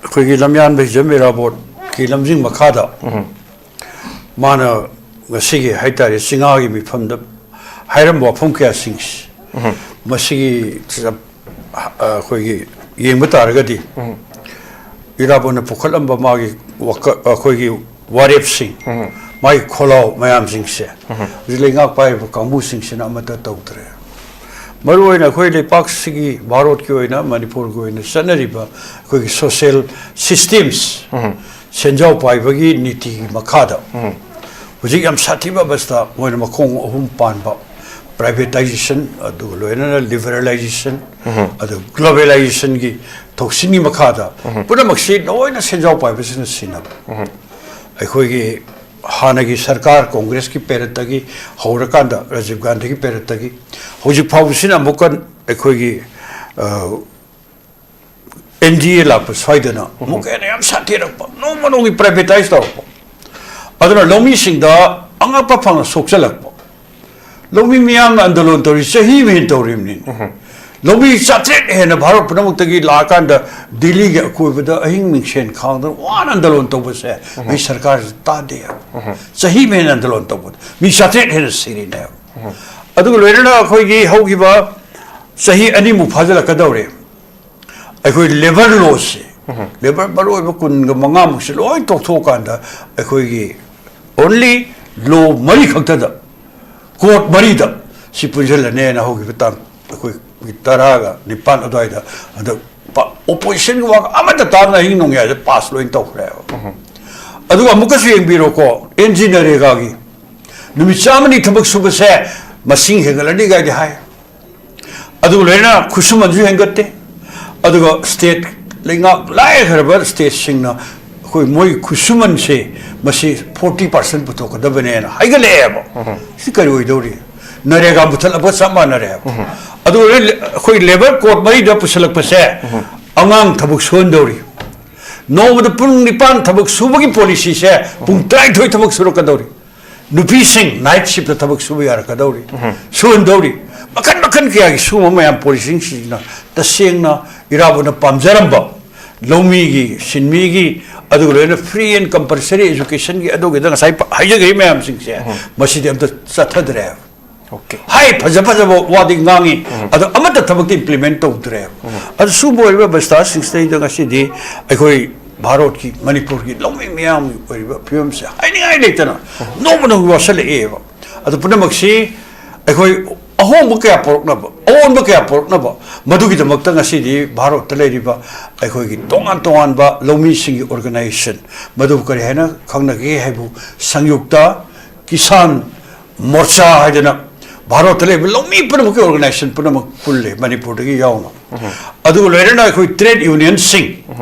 ꯑꯩꯈꯣꯏꯒꯤ ꯂꯝꯌꯥꯟꯕ ꯍꯤꯖꯝ ꯏꯔꯥꯕꯣꯠꯀꯤ ꯂꯝꯖꯤꯡ ꯃꯈꯥꯗ ꯃꯥꯅ ꯉꯁꯤꯒꯤ ꯍꯥꯏꯇꯥꯔꯦ ꯆꯤꯡꯉꯥꯒꯤ ꯃꯤꯐꯝꯗ ꯍꯥꯏꯔꯝꯕ ꯋꯥꯐꯝ ꯀꯌꯥꯁꯤꯡꯁꯤ, ꯃꯁꯤꯒꯤ ꯑ, ꯑꯩꯈꯣꯏꯒꯤ ꯌꯦꯡꯕ ꯇꯥꯔꯒꯗꯤ ꯏꯔꯥꯕꯣꯠꯅ ꯄꯨꯈꯠꯂꯝꯕ ꯃꯥꯒꯤ ꯋꯥꯀ-, ꯑꯩꯈꯣꯏꯒꯤ ꯋꯥꯔꯦꯞꯁꯤꯡ, ꯃꯥꯒꯤ ꯈꯣꯜꯂꯥꯎ ꯃꯌꯥꯝꯁꯤꯡꯁꯦ ꯍꯧꯖꯤꯛ ꯂꯩꯉꯥꯛ ꯄꯥꯏꯔꯤꯕ ꯀꯥꯡꯕꯨꯁꯤꯡꯁꯤꯅ ꯑꯃꯠꯇ ꯇꯧꯗ꯭ꯔꯦ꯫ ꯃꯔꯨꯑꯣꯏꯅ ꯑꯩꯈꯣꯏ ꯂꯩꯄꯥꯛꯁꯤꯒꯤ, ꯚꯥꯔꯠꯀꯤ ꯑꯣꯏꯅ, ꯃꯅꯤꯄꯨꯔꯒꯤ ꯑꯣꯏꯅ ꯆꯠꯅꯔꯤꯕ ꯑꯩꯈꯣꯏꯒꯤ social systems, ꯁꯦꯟꯖꯥꯎ ꯄꯥꯏꯕꯒꯤ ꯅꯤꯇꯤꯒꯤ ꯃꯈꯥꯗ ꯍꯧꯖꯤꯛ ꯌꯥꯝ ꯁꯥꯊꯤꯕ ꯑꯕꯁꯇꯥ ꯃꯣꯏꯅ ꯃꯈꯣꯡ ꯑꯍꯨꯝ ꯄꯥꯟꯕ privatization, ꯑꯗꯨꯒ ꯂꯣꯏꯅꯅ liberalization, ꯑꯗꯨꯒ globalizationꯒꯤ ꯊꯧꯁꯤꯜꯒꯤ ꯃꯈꯥꯗ ꯄꯨꯝꯅꯃꯛꯁꯤ ꯂꯣꯏꯅ ꯁꯦꯟꯖꯥꯎ ꯄꯥꯏꯕꯁꯤꯡꯅ ꯁꯤꯟꯅꯕ꯫ ꯑꯩꯈꯣꯏꯒꯤ ꯍꯥꯟꯅꯒꯤ ꯁꯔꯀꯥꯔ, ꯀꯣꯡꯒ꯭ꯔꯦꯁꯀꯤ ꯄꯦꯔꯠꯇꯒꯤ ꯍꯧꯔꯀꯥꯟꯗ, ꯔꯥꯖꯤꯕ ꯒꯥꯟꯙꯤꯒꯤ ꯄꯦꯔꯠꯇꯒꯤ ꯍꯧꯖꯤꯛ ꯐꯥꯎꯕꯁꯤꯅ ꯑꯃꯨꯛꯀ ꯑꯩꯈꯣꯏꯒꯤ, ꯑ, NDA ꯂꯥꯛꯄ ꯁ꯭ꯋꯥꯏꯗꯅ ꯑꯃꯨꯛꯀ ꯍꯦꯟꯅ ꯌꯥꯝ ꯁꯥꯊꯤꯔꯛꯄ, ꯅꯣꯡꯃ ꯅꯣꯡꯃꯒꯤ privatise ꯇꯧꯔꯛꯄ꯫ ꯑꯗꯨꯅ ꯂꯧꯃꯤꯁꯤꯡꯗ ꯑꯉꯛꯄ ꯐꯪꯅ ꯁꯣꯛꯆꯜꯂꯛꯄ꯫ ꯂꯧꯃꯤ ꯃꯤꯌꯥꯝꯅ ꯑꯟꯗꯣꯂꯟ ꯇꯧꯔꯤ, ꯆꯍꯤ ꯑꯃ ꯍꯦꯟꯅ ꯇꯧꯔꯤꯕꯅꯤ꯫ ꯂꯧꯃꯤ ꯆꯥꯇ꯭ꯔꯦꯠ ꯍꯦꯟꯅ ꯚꯥꯔꯠ ꯄꯨꯝꯅꯃꯛꯇꯒꯤ ꯂꯥꯛꯑꯀꯥꯟꯗ ꯗꯤꯜꯂꯤꯒꯤ ꯑꯀꯣꯏꯕꯗ ꯑꯍꯤꯡ ꯃꯤꯡꯁꯦꯟ ꯈꯥꯡꯗꯅ ꯋꯥꯅ ꯑꯟꯗꯣꯂꯟ ꯇꯧꯕꯁꯦ ꯑꯩ ꯁꯔꯀꯥꯔꯁꯤ ꯇꯥꯗꯦ ꯍꯥꯏꯕ꯫ ꯆꯍꯤ ꯑꯃ ꯍꯦꯟꯅ ꯑꯟꯗꯣꯂꯟ ꯇꯧꯕꯗ ꯃꯤ ꯆꯥꯇ꯭ꯔꯦꯠ ꯍꯦꯟꯅ ꯁꯤꯔꯤꯅꯦ ꯍꯥꯏꯕ꯫ ꯑꯗꯨꯒ ꯂꯣꯏꯅꯅ ꯑꯩꯈꯣꯏꯒꯤ ꯍꯧꯈꯤꯕ ꯆꯍꯤ ꯑꯅꯤꯃꯨꯛ ꯐꯥꯖꯤꯜꯂꯛꯀꯗꯧꯔꯦ꯫ ꯑꯩꯈꯣꯏ labour lawꯁꯦ, labour ꯃꯔꯨꯑꯣꯏꯕ ꯀꯨꯟꯒ ꯃꯉꯥꯃꯨꯛꯁꯦ ꯂꯣꯏ ꯇꯣꯛꯊꯣꯛꯑꯀꯥꯟꯗ ꯑꯩꯈꯣꯏꯒꯤ only law ꯃꯔꯤ ꯈꯛꯇꯗ, court ꯃꯔꯤꯗ ꯁꯤ ꯄꯨꯟꯁꯤꯜꯂꯅꯦꯅ ꯍꯧꯈꯤꯕ ꯇꯥꯡ ꯑꯩꯈꯣꯏ ꯇꯔꯥꯒ ꯅꯤꯄꯥꯟ ꯑꯗꯨꯋꯥꯏꯗ ꯍꯟꯗꯛ ꯄ-, oppositionꯒꯤ ꯋꯥ ꯑꯃꯠꯇ ꯇꯥꯗꯅ ꯑꯍꯤꯡ ꯅꯣꯡꯌꯥꯏꯗ pass ꯂꯣꯏ ꯇꯧꯈ꯭ꯔꯦꯕ꯫ ꯑꯗꯨꯒ ꯑꯃꯨꯛꯀꯁꯨ ꯌꯦꯡꯕꯤꯔꯣꯀꯣ, NGNREGAꯒꯤ ꯅꯨꯃꯤꯠ ꯆꯥꯝꯃꯅꯤ ꯊꯕꯛ ꯁꯨꯕꯁꯦ ꯃꯁꯤꯡ ꯍꯦꯟꯒꯠꯂꯅꯤ ꯀꯥꯏꯗꯤ ꯍꯥꯏ꯫ ꯑꯗꯨꯒ ꯂꯣꯏꯅꯅ ꯈꯨꯠꯁꯨꯃꯟꯁꯨ ꯍꯦꯟꯒꯠꯇꯦ꯫ ꯑꯗꯨꯒ state, ꯂꯩꯉꯥꯛ ꯂꯥꯏꯔꯈ꯭ꯔꯕ stateꯁꯤꯡꯅ ꯑꯩꯈꯣꯏ ꯃꯣꯏ ꯈꯨꯠꯁꯨꯃꯟꯁꯦ ꯃꯁꯤ forty percent ꯄꯨꯊꯣꯛꯀꯗꯕꯅꯦꯅ ꯍꯥꯏꯒꯠꯂꯛꯑꯦꯕ꯫ ꯁꯤ ꯀꯔꯤ ꯑꯣꯏꯗꯧꯔꯤ? NREGA ꯃꯨꯊꯠꯂꯛꯄꯒ ꯆꯞ ꯃꯥꯟꯅꯔꯦꯕ꯫ ꯑꯗꯨꯒ ꯑꯩꯈꯣꯏ ꯂꯦꯕꯔ ꯀꯣꯗ ꯃꯔꯤꯗ ꯄꯨꯁꯜꯂꯛꯄꯁꯦ, ꯑꯉꯥꯡ ꯊꯕꯛ ꯁꯨꯍꯟꯗꯧꯔꯤ꯫ ꯅꯣꯡꯃꯗ ꯄꯨꯡ ꯅꯤꯄꯥꯟ ꯊꯕꯛ ꯁꯨꯕꯒꯤ ꯄꯣꯂꯤꯁꯤꯁꯦ ꯄꯨꯡ ꯇꯔꯥꯅꯤꯊꯣꯏ ꯊꯕꯛ ꯁꯨꯔꯛꯀꯗꯧꯔꯤ꯫ ꯅꯨꯄꯤꯁꯤꯡ ꯅꯥꯏꯠ ꯁꯤꯞꯇ ꯊꯕꯛ ꯁꯨꯕ ꯌꯥꯔꯛꯀꯗꯧꯔꯤ, ꯁꯨꯍꯟꯗꯧꯔꯤ꯫ ꯃꯈꯟ ꯃꯈꯟ ꯀꯌꯥꯒꯤ ꯁꯤꯒꯨꯝꯕ ꯃꯌꯥꯝ ꯄꯣꯂꯤꯁꯤꯁꯤꯡꯁꯤꯅ ꯇꯁꯦꯡꯅ ꯏꯔꯥꯕꯣꯠꯅ ꯄꯥꯝꯖꯔꯝꯕ ꯂꯧꯃꯤꯒꯤ, ꯁꯤꯟꯃꯤꯒꯤ, ꯑꯗꯨꯒ ꯂꯣꯏꯅ ꯐ꯭ꯔꯤ ꯑꯦꯟ ꯀꯝꯄꯜꯁꯔꯤ ꯑꯦꯖꯨꯀꯦꯁꯟꯒꯤ, ꯑꯗꯨꯒꯤꯗ ꯉꯁꯥꯏ ꯄ-, ꯍꯥꯏꯖꯈꯤꯕ ꯃꯌꯥꯝꯁꯤꯡꯁꯦ, ꯃꯁꯤꯗꯤ ꯑꯝꯇ ꯆꯠꯊꯗ꯭ꯔꯦ꯫ ꯑꯣꯀꯦ꯫ ꯍꯥꯏ, ꯐꯖ ꯐꯖꯕ ꯋꯥꯗꯤ ꯉꯥꯡꯉꯤ, ꯑꯗꯣ ꯑꯃꯠꯇ ꯊꯕꯛꯇꯤ ꯏꯝꯄ꯭ꯂꯤꯃꯦꯟ ꯇꯧꯗ꯭ꯔꯦ꯫ ꯑꯗꯣ ꯁꯤꯒꯨꯝꯕ ꯑꯣꯏꯔꯤꯕ ꯕ꯭ꯔꯁꯇꯥꯁꯤꯡꯁꯤꯗꯩꯗ ꯉꯁꯤꯗꯤ ꯑꯩꯈꯣꯏ ꯚꯥꯔꯠꯀꯤ, ꯃꯅꯤꯄꯨꯔꯒꯤ ꯂꯧꯃꯤ ꯃꯤꯌꯥꯝꯒꯤ ꯑꯣꯏꯔꯤꯕ ꯐꯤꯕꯝꯁꯦ ꯍꯥꯏꯅꯤꯡꯉꯥꯏ ꯂꯩꯇꯅ ꯅꯣꯡꯃ ꯅꯣꯡꯃꯒꯤ ꯋꯥꯁꯜꯂꯛꯑꯦꯕ꯫ ꯑꯗꯨ ꯄꯨꯝꯅꯃꯛꯁꯤ ꯑꯩꯈꯣꯏ ꯑꯍꯣꯡꯕ ꯀꯌꯥ ꯄꯨꯔꯛꯅꯕ, ꯑꯑꯣꯟꯕ ꯀꯌꯥ ꯄꯨꯔꯛꯅꯕ, ꯃꯗꯨꯒꯤꯗꯃꯛꯇ ꯉꯁꯤꯗꯤ ꯚꯥꯔꯠꯇ ꯂꯩꯔꯤꯕ ꯑꯩꯈꯣꯏꯒꯤ ꯇꯣꯉꯥꯟ ꯇꯣꯉꯥꯟꯕ ꯂꯧꯃꯤꯁꯤꯡꯒꯤ ꯑꯣꯔꯒꯅꯥꯏꯖꯦꯁꯟ, ꯃꯗꯨꯕꯨ ꯀꯔꯤ ꯍꯥꯏꯅ ꯈꯪꯅꯒꯦ ꯍꯥꯏꯕꯨ, ꯁꯪꯌꯨꯛꯇ ꯀꯤꯁꯥꯟ ꯃꯣꯔꯆꯥ ꯍꯥꯏꯗꯅ ꯚꯥꯔꯠꯇ ꯂꯩꯔꯤꯕ ꯂꯧꯃꯤ ꯄꯨꯝꯅꯃꯛꯀꯤ ꯑꯣꯔꯒꯅꯥꯏꯖꯦꯁꯟ ꯄꯨꯝꯅꯃꯛ ꯄꯨꯜꯂꯤ, ꯃꯅꯤꯄꯨꯔꯗꯒꯤ ꯌꯥꯎꯅ꯫ ꯑꯗꯨꯒ ꯂꯣꯏꯅꯅ ꯑꯩꯈꯣꯏ ꯇ꯭ꯔꯦꯗ ꯌꯨꯅꯤꯌꯟꯁꯤꯡ,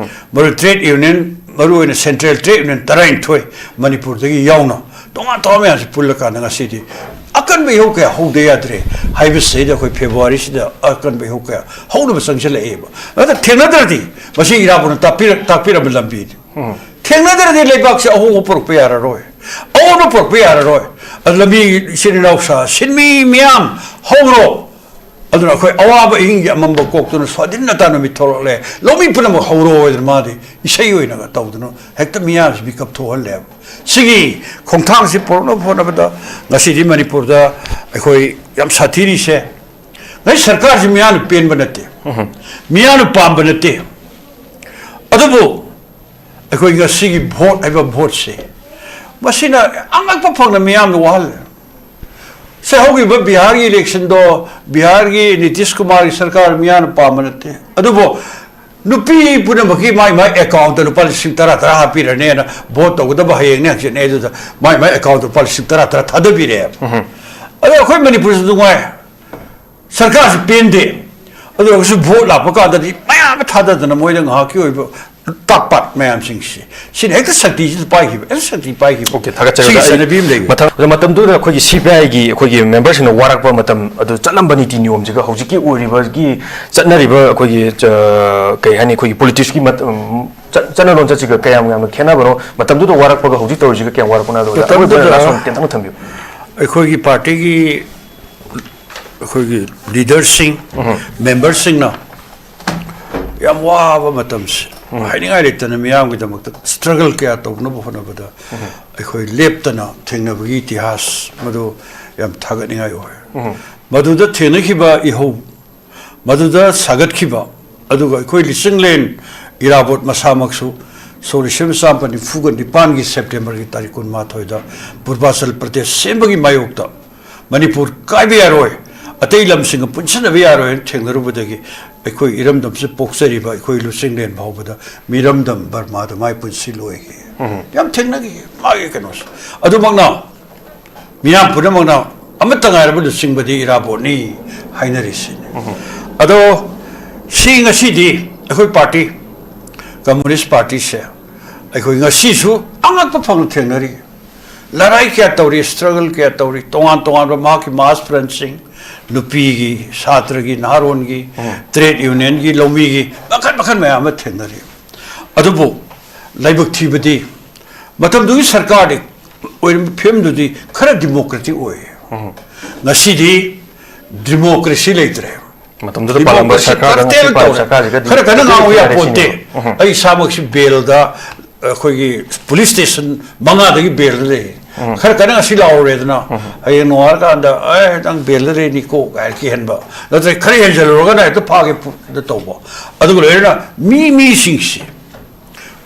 ꯃꯔꯨ ꯇ꯭ꯔꯦꯗ ꯌꯨꯅꯤꯌꯟ, ꯃꯔꯨꯑꯣꯏꯅ ꯁꯦꯟꯇ꯭ꯔꯦꯜ ꯇ꯭ꯔꯦꯗ ꯌꯨꯅꯤꯌꯟ ꯇꯔꯥꯅꯤꯊꯣꯏ ꯃꯅꯤꯄꯨꯔꯗꯒꯤ ꯌꯥꯎꯅ, ꯇꯣꯉꯥꯟ ꯇꯣꯉꯥꯟꯕ ꯃꯌꯥꯝꯁꯤ ꯄꯨꯜꯂꯀꯥꯟꯗ ꯉꯁꯤꯗꯤ ꯑꯀꯟꯕ ꯏꯍꯧ ꯀꯌꯥ ꯍꯧꯗ ꯌꯥꯗ꯭ꯔꯦ ꯍꯥꯏꯕꯁꯤꯗꯩꯗ ꯑꯩꯈꯣꯏ ꯐꯦꯕ꯭ꯔꯨꯋꯥꯔꯤꯁꯤꯗ ꯑꯀꯟꯕ ꯏꯍꯧ ꯀꯌꯥ ꯍꯧꯅꯕ ꯆꯪꯁꯤꯜꯂꯛꯑꯦꯕ꯫ ꯑꯗ ꯊꯦꯡꯅꯗ꯭ꯔꯗꯤ ꯃꯁꯤ ꯏꯔꯥꯕꯣꯠꯅ ꯇꯥꯛꯄꯤꯔ-, ꯇꯥꯛꯄꯤꯔꯝꯕ ꯂꯝꯕꯤꯅꯤ꯫ ꯊꯦꯡꯅꯗ꯭ꯔꯗꯤ ꯂꯩꯕꯥꯛꯁꯦ ꯑꯍꯣꯡꯕ ꯄꯨꯔꯛꯄ ꯌꯥꯔꯔꯣꯏ, ꯑꯑꯣꯟꯕ ꯄꯨꯔꯛꯄ ꯌꯥꯔꯔꯣꯏ꯫ ꯑꯗꯨ ꯂꯝꯕꯤ ꯏꯆꯤꯟ ꯏꯅꯥꯎ ꯁꯥ-, ꯁꯤꯟꯃꯤ ꯃꯤꯌꯥꯝ ꯍꯧꯔꯣ꯫ ꯑꯗꯨꯅ ꯑꯩꯈꯣꯏ ꯑꯋꯥꯕ ꯑꯍꯤꯡꯒꯤ ꯑꯃꯝꯕ ꯀꯣꯛꯇꯨꯅ ꯁ꯭ꯋꯥꯙꯤꯟꯅꯇꯥ ꯅꯨꯃꯤꯠ ꯊꯣꯛꯂꯛꯂꯦ, ꯂꯧꯃꯤ ꯄꯨꯝꯅꯃꯛ ꯍꯧꯔꯣ ꯍꯥꯏꯗꯅ ꯃꯥꯗꯤ ꯏꯁꯩ ꯑꯣꯏꯅꯒ ꯇꯧꯗꯅ ꯍꯦꯛꯇ ꯃꯤꯌꯥꯝꯁꯤ ꯃꯤꯀꯞ ꯊꯣꯛꯍꯜꯂꯦꯕ꯫ ꯁꯤꯒꯤ ꯈꯣꯡꯊꯥꯡꯁꯤ ꯄꯨꯔꯛꯅꯕ ꯍꯣꯠꯅꯕꯗ ꯉꯁꯤꯗꯤ ꯃꯅꯤꯄꯨꯔꯗ ꯑꯩꯈꯣꯏ ꯌꯥꯝ ꯁꯥꯊꯤꯔꯤꯁꯦ, ꯉꯁꯤ ꯁꯔꯀꯥꯔꯁꯤ ꯃꯤꯌꯥꯝꯅ ꯄꯦꯟꯕ ꯅꯠꯇꯦ, ꯃꯤꯌꯥꯝꯅ ꯄꯥꯝꯕ ꯅꯠꯇꯦ꯫ ꯑꯗꯨꯕꯨ ꯑꯩꯈꯣꯏ ꯉꯁꯤꯒꯤ ꯚꯣꯠ ꯍꯥꯏꯕ ꯚꯣꯠꯁꯦ, ꯃꯁꯤꯅ ꯑꯉꯛꯄ ꯐꯪꯅ ꯃꯤꯌꯥꯝꯅ ꯋꯥꯍꯜꯂꯦ꯫ ꯁꯦ, ꯍꯧꯈꯤꯕ ꯕꯤꯍꯥꯔꯒꯤ ꯏꯂꯦꯛꯁꯟꯗꯣ, ꯕꯤꯍꯥꯔꯒꯤ ꯅꯤꯇꯤꯁ ꯀꯨꯃꯥꯔꯒꯤ ꯁꯔꯀꯥꯔ ꯃꯤꯌꯥꯝꯅ ꯄꯥꯝꯕ ꯅꯠꯇꯦ꯫ ꯑꯗꯨꯕꯨ ꯅꯨꯄꯤ ꯄꯨꯝꯅꯃꯛꯀꯤ ꯃꯥꯏ ꯃꯥꯏ ꯑꯦꯀꯥꯎꯟꯇ ꯂꯨꯄꯥ ꯂꯤꯁꯤꯡ ꯇꯔꯥ ꯇꯔꯥ ꯍꯥꯞꯄꯤꯔꯅꯦꯅ ꯚꯣꯠ ꯇꯧꯒꯗꯕ ꯍꯌꯦꯡꯅꯦ ꯍꯪꯆꯤꯠꯅꯦ, ꯑꯗꯨꯗ ꯃꯥꯏ ꯃꯥꯏ ꯑꯦꯀꯥꯎꯟꯇ ꯂꯨꯄꯥ ꯂꯤꯁꯤꯡ ꯇꯔꯥ ꯇꯔꯥ ꯊꯥꯗꯕꯤꯔꯛꯑꯦꯕ꯫ ꯑꯗꯣ ꯑꯩꯈꯣꯏ ꯃꯅꯤꯄꯨꯔꯁꯨ ꯅꯨꯡꯉꯥꯏ, ꯁꯔꯀꯥꯔꯁꯨ ꯄꯦꯟꯗꯦ꯫ ꯑꯗꯨ ꯑꯣꯏꯔꯒꯁꯨ ꯚꯣꯠ ꯂꯥꯛꯄ ꯀꯥꯟꯗꯗꯤ ꯃꯌꯥꯝ ꯑꯃ ꯊꯥꯗꯗꯅ ꯃꯣꯏꯗ ꯉꯥꯏꯍꯥꯛꯀꯤ ꯑꯣꯏꯕ ꯇꯥꯛ ꯄꯥꯠ ꯃꯌꯥꯝꯁꯤꯡꯁꯤ, ꯁꯤꯅ ꯍꯦꯛꯇ ꯁꯛꯇꯤꯁꯤꯗ ꯄꯥꯏꯈꯤꯕ, ꯍꯦꯛꯇ ꯁꯛꯇꯤ ꯄꯥꯏꯈꯤꯕ꯫ ꯑꯣꯀꯦ, ꯊꯥꯒꯠꯆꯔꯤ꯫ ꯁꯤꯒꯤ ꯑꯩ ꯆꯠꯅꯕꯤ ꯑꯃ ꯂꯩꯌꯦ꯫ ꯃꯊꯪ, ꯑꯗꯣ ꯃꯇꯝꯗꯨꯗ ꯑꯩꯈꯣꯏꯒꯤ ꯁꯤ ꯄꯤ ꯑꯥꯏꯒꯤ ꯑꯩꯈꯣꯏꯒꯤ ꯃꯦꯝꯕꯔꯁꯤꯡꯅ ꯋꯥꯔꯛꯄ ꯃꯇꯝ ꯑꯗꯨ, ꯆꯠꯂꯝꯕ ꯅꯤꯇꯤ ꯅꯤꯌꯣꯝꯁꯤꯒ ꯍꯧꯖꯤꯛꯀꯤ ꯑꯣꯏꯔꯤꯕꯒꯤ ꯆꯠꯅꯔꯤꯕ ꯑꯩꯈꯣꯏꯒꯤ, ꯑ, ꯀꯩ ꯍꯥꯏꯅꯤ, ꯑꯩꯈꯣꯏꯒꯤ ꯄꯣꯂꯤꯇꯤꯛꯁꯀꯤ ꯃꯠ-, ꯎꯝ, ꯆꯠ-, ꯆꯠꯅ ꯂꯣꯟꯆꯠꯁꯤꯒ ꯀꯌꯥꯝ ꯌꯥꯝꯅ ꯈꯦꯠꯅꯕꯅꯣ? ꯃꯇꯝꯗꯨꯗ ꯋꯥꯔꯛꯄꯒ ꯍꯧꯖꯤꯛ ꯇꯧꯔꯤꯁꯤꯒ ꯀꯌꯥꯝ ꯋꯥꯔꯛꯄꯅꯣ? ꯑꯗꯨꯒ ꯑꯔꯣꯏꯕ ꯃꯇꯝꯗꯨꯗ ꯂꯥꯁ ꯋꯥꯟ ꯇꯦꯟꯇꯪ ꯊꯝꯕꯤꯌꯨ꯫ ꯑꯩꯈꯣꯏꯒꯤ ꯄꯥꯔꯇꯤꯒꯤ, ꯑꯩꯈꯣꯏꯒꯤ ꯂꯤꯗꯔꯁꯤꯡ, ꯃꯦꯝꯕꯔꯁꯤꯡꯅ ꯌꯥꯝ ꯋꯥꯕ ꯃꯇꯝꯁꯦ, ꯍꯥꯏꯅꯤꯡꯉꯥꯏ ꯂꯩꯇꯅ ꯃꯤꯌꯥꯝꯒꯤꯗꯃꯛꯇ ꯁ꯭ꯇ꯭ꯔꯒꯜ ꯀꯌꯥ ꯇꯧꯅꯕ ꯍꯣꯠꯅꯕꯗ ꯑꯩꯈꯣꯏ ꯂꯦꯞꯇꯅ ꯊꯦꯡꯅꯕꯒꯤ ꯏꯇꯤꯍꯥꯁ ꯃꯗꯨ ꯌꯥꯝ ꯊꯥꯒꯠꯅꯤꯡꯉꯥꯏ ꯑꯣꯏ꯫ ꯃꯗꯨꯗ ꯊꯦꯡꯅꯈꯤꯕ ꯏꯍꯧ, ꯃꯗꯨꯗ ꯁꯥꯒꯠꯈꯤꯕ, ꯑꯗꯨꯒ ꯑꯩꯈꯣꯏ ꯂꯤꯆꯤꯡꯂꯦꯟ ꯏꯔꯥꯕꯣꯠ ꯃꯁꯥꯃꯛꯁꯨ ꯁꯣꯛ ꯂꯤꯁꯤꯡ ꯑꯃ ꯆꯥꯃꯥꯄꯟ ꯅꯤꯐꯨꯒ ꯅꯤꯄꯥꯟꯒꯤ ꯁꯦꯞꯇꯦꯝꯕꯔꯒꯤ ꯇꯥꯔꯤꯛ ꯀꯨꯟꯃꯥꯊꯣꯏꯗ ꯄꯨꯔꯕꯥꯆꯜ ꯄ꯭ꯔꯗꯦꯁ ꯁꯦꯝꯕꯒꯤ ꯃꯥꯌꯣꯛꯇ ꯃꯅꯤꯄꯨꯔ ꯀꯥꯏꯕ ꯌꯥꯔꯣꯏ, ꯑꯇꯩ ꯂꯝꯁꯤꯡꯒ ꯄꯨꯟꯁꯤꯟꯅꯕ ꯌꯥꯔꯣꯏ ꯍꯥꯏꯅ ꯊꯦꯡꯅꯔꯨꯕꯗꯒꯤ ꯑꯩꯈꯣꯏ ꯏꯔꯝꯗꯝꯁꯤ ꯄꯣꯛꯆꯔꯤꯕ ꯑꯩꯈꯣꯏ ꯂꯨꯆꯤꯡꯂꯦꯟ ꯐꯥꯎꯕꯗ ꯃꯤꯔꯝꯗꯝ ꯕꯔꯃꯥꯗ ꯃꯥꯏ ꯄꯨꯟꯁꯤ ꯂꯣꯏꯈꯤ꯫ ꯌꯥꯝ ꯊꯦꯡꯅꯈꯤ ꯃꯥꯒꯤ ꯀꯩꯅꯣꯁꯦ꯫ ꯑꯗꯨꯃꯛꯅ ꯃꯤꯌꯥꯝ ꯄꯨꯝꯅꯃꯛꯅ ꯑꯃꯠꯇ ꯉꯥꯏꯔꯕ ꯂꯨꯆꯤꯡꯕꯗꯤ ꯏꯔꯥꯕꯣꯠꯅꯤ ꯍꯥꯏꯅꯔꯤꯁꯤꯅꯤ꯫ ꯑꯗꯣ ꯁꯤ ꯉꯁꯤꯗꯤ ꯑꯩꯈꯣꯏ ꯄꯥꯔꯇꯤ, ꯀꯝꯃꯨꯅꯤꯁ ꯄꯥꯔꯇꯤꯁꯦ, ꯑꯩꯈꯣꯏ ꯉꯁꯤꯁꯨ ꯑꯉꯛꯄ ꯐꯪꯅ ꯊꯦꯡꯅꯔꯤ꯫ ꯂꯔꯥꯏ ꯀꯌꯥ ꯇꯧꯔꯤ, ꯁ꯭ꯇ꯭ꯔꯒꯜ ꯀꯌꯥ ꯇꯧꯔꯤ, ꯇꯣꯉꯥꯟ ꯇꯣꯉꯥꯟꯕ ꯃꯍꯥꯛꯀꯤ ꯃꯥꯁ ꯐ꯭ꯔꯟꯁꯤꯡ, ꯅꯨꯄꯤꯒꯤ, ꯁꯥꯇ꯭ꯔꯒꯤ, ꯅꯍꯥꯔꯣꯟꯒꯤ, ꯇ꯭ꯔꯦꯗ ꯌꯨꯅꯤꯌꯟꯒꯤ, ꯂꯧꯃꯤꯒꯤ, ꯃꯈꯜ ꯃꯈꯜ ꯃꯌꯥꯝ ꯑꯃ ꯊꯦꯡꯅꯔꯤ꯫ ꯑꯗꯨꯕꯨ ꯂꯥꯏꯕꯛ ꯊꯤꯕꯗꯤ ꯃꯇꯝꯗꯨꯒꯤ ꯁꯔꯀꯥꯔꯗꯤ ꯑꯣꯏꯔꯝꯕ ꯐꯤꯕꯝꯗꯨꯗꯤ ꯈꯔ ꯗꯤꯃꯣꯀ꯭ꯔꯦꯇꯤꯛ ꯑꯣꯏ꯫ ꯉꯁꯤꯗꯤ ꯗꯤꯃꯣꯀ꯭ꯔꯦꯁꯤ ꯂꯩꯇ꯭ꯔꯦ꯫ ꯃꯇꯝꯗꯨꯗ ꯄꯥꯜꯂꯝꯕ ꯗꯤꯃꯣꯀ꯭ꯔꯦꯁꯤ ꯁꯔꯀꯥꯔꯒ ꯀꯔꯇꯦꯜ ꯉꯁꯤ ꯄꯥꯜꯂꯤꯕ ꯇꯧꯔꯦ꯫ ꯁꯔꯀꯥꯔꯁꯤꯒꯗꯤ ꯈꯔ ꯀꯟꯅ ꯉꯥꯡꯕ ꯈꯦꯠꯅꯔꯦ ꯌꯥꯄꯣꯟꯇꯦ꯫ ꯁꯤꯅꯤ꯫ ꯎꯝ꯫ ꯑꯩ ꯏꯁꯥꯃꯛꯁꯤ ꯕꯦꯜꯗ, ꯑꯩꯈꯣꯏꯒꯤ ꯄꯨꯂꯤꯁ ꯁ꯭ꯇꯦꯁꯟ ꯃꯉꯥꯗꯒꯤ ꯕꯦꯜꯗ ꯂꯩ꯫ ꯈꯔ ꯀꯟꯅ ꯉꯁꯤ ꯂꯥꯎꯔꯦꯗꯅ, ꯍꯌꯦꯡ ꯅꯣꯡꯉꯥꯜꯂꯀꯥꯟꯗ, "ꯑꯦ, ꯅꯪ ꯕꯦꯜꯗ ꯂꯩꯅꯤꯀꯣ" ꯀꯥꯏꯅ ꯀꯤꯍꯟꯕ, ꯅꯠꯇ꯭ꯔꯒ ꯈꯔ ꯍꯦꯟꯖꯜꯂꯨꯔꯒꯅ ꯍꯦꯛꯇ ꯐꯥꯒꯦ ꯐꯨ-, ꯗ ꯇꯧꯕ꯫ ꯑꯗꯨꯒ ꯂꯣꯏꯅꯅ ꯃꯤ, ꯃꯤꯁꯤꯡꯁꯤ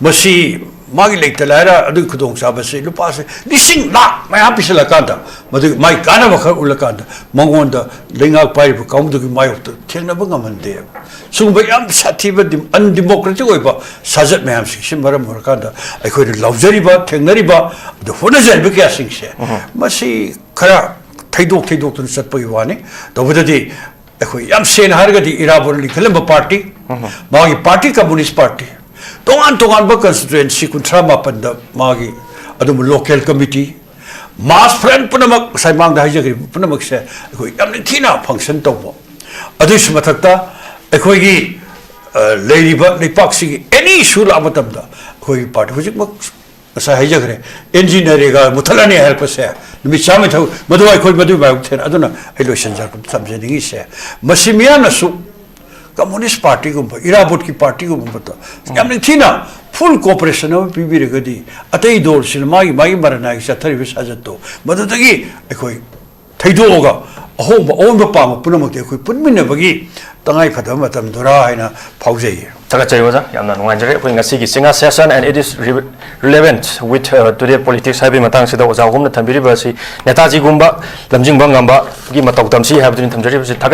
ꯃꯁꯤ ꯃꯥꯒꯤ ꯂꯩꯇ ꯂꯥꯏꯔ ꯑꯗꯨꯒꯤ ꯈꯨꯗꯣꯡꯆꯥꯕꯁꯤ ꯂꯨꯄꯥꯁꯦ ꯂꯤꯁꯤꯡ ꯂꯥꯛ ꯃꯌꯥꯝ ꯄꯤꯁꯤꯜꯂꯀꯥꯟꯗ, ꯃꯗꯨꯒꯤ ꯃꯥꯏ ꯀꯥꯟꯅꯕ ꯈꯔ ꯎꯠꯂꯀꯥꯟꯗ, ꯃꯉꯣꯟꯗ ꯂꯩꯉꯥꯛ ꯄꯥꯏꯔꯤꯕ ꯀꯥꯡꯕꯨꯗꯨꯒꯤ ꯃꯥꯌꯣꯛꯇ ꯊꯦꯡꯅꯕ ꯉꯝꯍꯟꯗꯦ꯫ ꯁꯤꯒꯨꯝꯕ ꯌꯥꯝ ꯁꯥꯊꯤꯕ ꯗꯤꯝ-, ꯑꯟꯗꯤꯃꯣꯀ꯭ꯔꯦꯇꯤꯛ ꯑꯣꯏꯕ ꯁꯥꯖꯠ ꯃꯌꯥꯝꯁꯤꯡꯁꯤ ꯃꯔꯝ ꯑꯣꯏꯔꯀꯥꯟꯗ ꯑꯩꯈꯣꯏꯅ ꯂꯥꯎꯖꯔꯤꯕ, ꯊꯦꯡꯅꯔꯤꯕ, ꯑꯗꯨ ꯍꯣꯠꯅꯖꯔꯤꯕ ꯀꯌꯥꯁꯤꯡꯁꯦ, ꯃꯁꯤ ꯈꯔ ꯊꯩꯗꯣꯛ ꯊꯩꯗꯣꯛꯇꯨꯅ ꯆꯠꯄꯒꯤ ꯋꯥꯅꯤ꯫ ꯇꯧꯕꯗꯗꯤ ꯑꯩꯈꯣꯏ ꯌꯥꯝ ꯁꯦꯡꯅ ꯍꯥꯏꯔꯒꯗꯤ ꯏꯔꯥꯕꯣꯠꯅ ꯂꯤꯡꯈꯠꯂꯝꯕ ꯄꯥꯔꯇꯤ, ꯃꯥꯒꯤ ꯄꯥꯔꯇꯤ ꯀꯝꯃꯨꯅꯤꯁ ꯄꯥꯔꯇꯤ, ꯇꯣꯉꯥꯟ ꯇꯣꯉꯥꯟꯕ ꯀꯟꯁꯇꯤꯇ꯭ꯋꯦꯟꯁꯤ ꯀꯨꯟꯊ꯭ꯔꯥ ꯃꯥꯄꯟꯗ ꯃꯥꯒꯤ ꯑꯗꯨꯝꯕ ꯂꯣꯀꯦꯜ ꯀꯃꯤꯇꯤ, ꯃꯥꯁ ꯐ꯭ꯔꯟ ꯄꯨꯝꯅꯃꯛ, ꯉꯁꯥꯏ ꯃꯥꯡꯗ ꯍꯥꯏꯖꯈ꯭ꯔꯤꯕ ꯄꯨꯝꯅꯃꯛꯁꯦ ꯑꯩꯈꯣꯏ ꯌꯥꯝ ꯅꯤꯡꯊꯤꯅ ꯐꯪꯁꯟ ꯇꯧꯕ꯫ ꯑꯗꯨꯒꯤꯁꯨ ꯃꯊꯛꯇ ꯑꯩꯈꯣꯏꯒꯤ, ꯑ, ꯂꯩꯔꯤꯕ ꯂꯩꯄꯥꯛꯁꯤꯒꯤ ꯑꯦꯅꯤ ꯏꯁꯨ ꯂꯥꯛꯄ ꯃꯇꯝꯗ ꯑꯩꯈꯣꯏꯒꯤ ꯄꯥꯔꯇꯤ ꯍꯧꯖꯤꯛꯃꯛ ꯉꯁꯥꯏ ꯍꯥꯏꯖꯈ꯭ꯔꯦ, ꯑꯦꯟ ꯖꯤ ꯅꯔꯦꯒꯥ ꯃꯨꯠꯊꯠꯂꯅꯤ ꯍꯥꯏꯔꯛꯄꯁꯦ ꯅꯨꯃꯤꯠ ꯆꯥꯝꯃ ꯊꯕꯛ ꯃꯗꯨ ꯑꯩꯈꯣꯏ ꯃꯗꯨꯒꯤ ꯃꯥꯌꯣꯛ ꯊꯦꯡꯅ꯫ ꯑꯗꯨꯅ ꯑꯩ ꯂꯣꯏꯁꯤꯟꯖꯔꯛꯄꯗ ꯊꯝꯖꯅꯤꯡꯉꯤꯁꯦ, ꯃꯁꯤ ꯃꯤꯌꯥꯝꯅꯁꯨ ꯀꯝꯃꯨꯅꯤꯁ ꯄꯥꯔꯇꯤꯒꯨꯝꯕ, ꯏꯔꯥꯕꯣꯠꯀꯤ ꯄꯥꯔꯇꯤꯒꯨꯝꯕꯗ ꯌꯥꯝ ꯅꯤꯡꯊꯤꯅ ꯐꯨꯜ ꯀꯣꯑꯣꯄꯔꯦꯁꯟ ꯑꯃ ꯄꯤꯕꯤꯔꯒꯗꯤ, ꯑꯇꯩ ꯗꯣꯜꯁꯤꯅ ꯃꯥꯒꯤ ꯃꯥꯒꯤ ꯃꯔꯅꯥꯏꯒꯤ ꯆꯠꯊꯔꯤꯕ ꯁꯥꯖꯠꯇꯣ ꯃꯗꯨꯗꯒꯤ ꯑꯩꯈꯣꯏ ꯊꯩꯗꯣꯛꯑꯒ ꯑꯍꯣꯡꯕ ꯑꯑꯣꯟꯕ ꯄꯥꯝꯕ ꯄꯨꯝꯅꯃꯛꯇꯤ ꯑꯩꯈꯣꯏ ꯄꯨꯟꯃꯤꯟꯅꯕꯒꯤ ꯇꯉꯥꯏ ꯐꯗꯕ ꯃꯇꯝꯗꯨꯔꯥ ꯍꯥꯏꯅ ꯐꯥꯎꯖꯩ꯫ ꯊꯥꯒꯠꯆꯔꯤ ꯑꯣꯖꯥ, ꯌꯥꯝꯅ ꯅꯨꯡꯉꯥꯏꯖꯔꯦ꯫ ꯑꯩꯈꯣꯏ ꯉꯁꯤꯒꯤ ꯆꯤꯡꯉꯥ session and it is re-, relevant with, uh, today politics ꯍꯥꯏꯕꯒꯤ ꯃꯇꯥꯡꯁꯤꯗ ꯑꯣꯖꯥ ꯑꯍꯨꯝꯅ ꯊꯝꯕꯤꯔꯤꯕ ꯑꯁꯤ ꯅꯦꯇꯥꯖꯤꯒꯨꯝꯕ ꯂꯝꯖꯤꯡꯕ ꯉꯝꯕꯒꯤ ꯃꯇꯧ ꯇꯝꯁꯤ ꯍꯥꯏꯕꯗꯨꯅꯤ ꯊꯝꯖꯔꯤꯕꯁꯤ꯫ ꯊꯥꯒꯠ-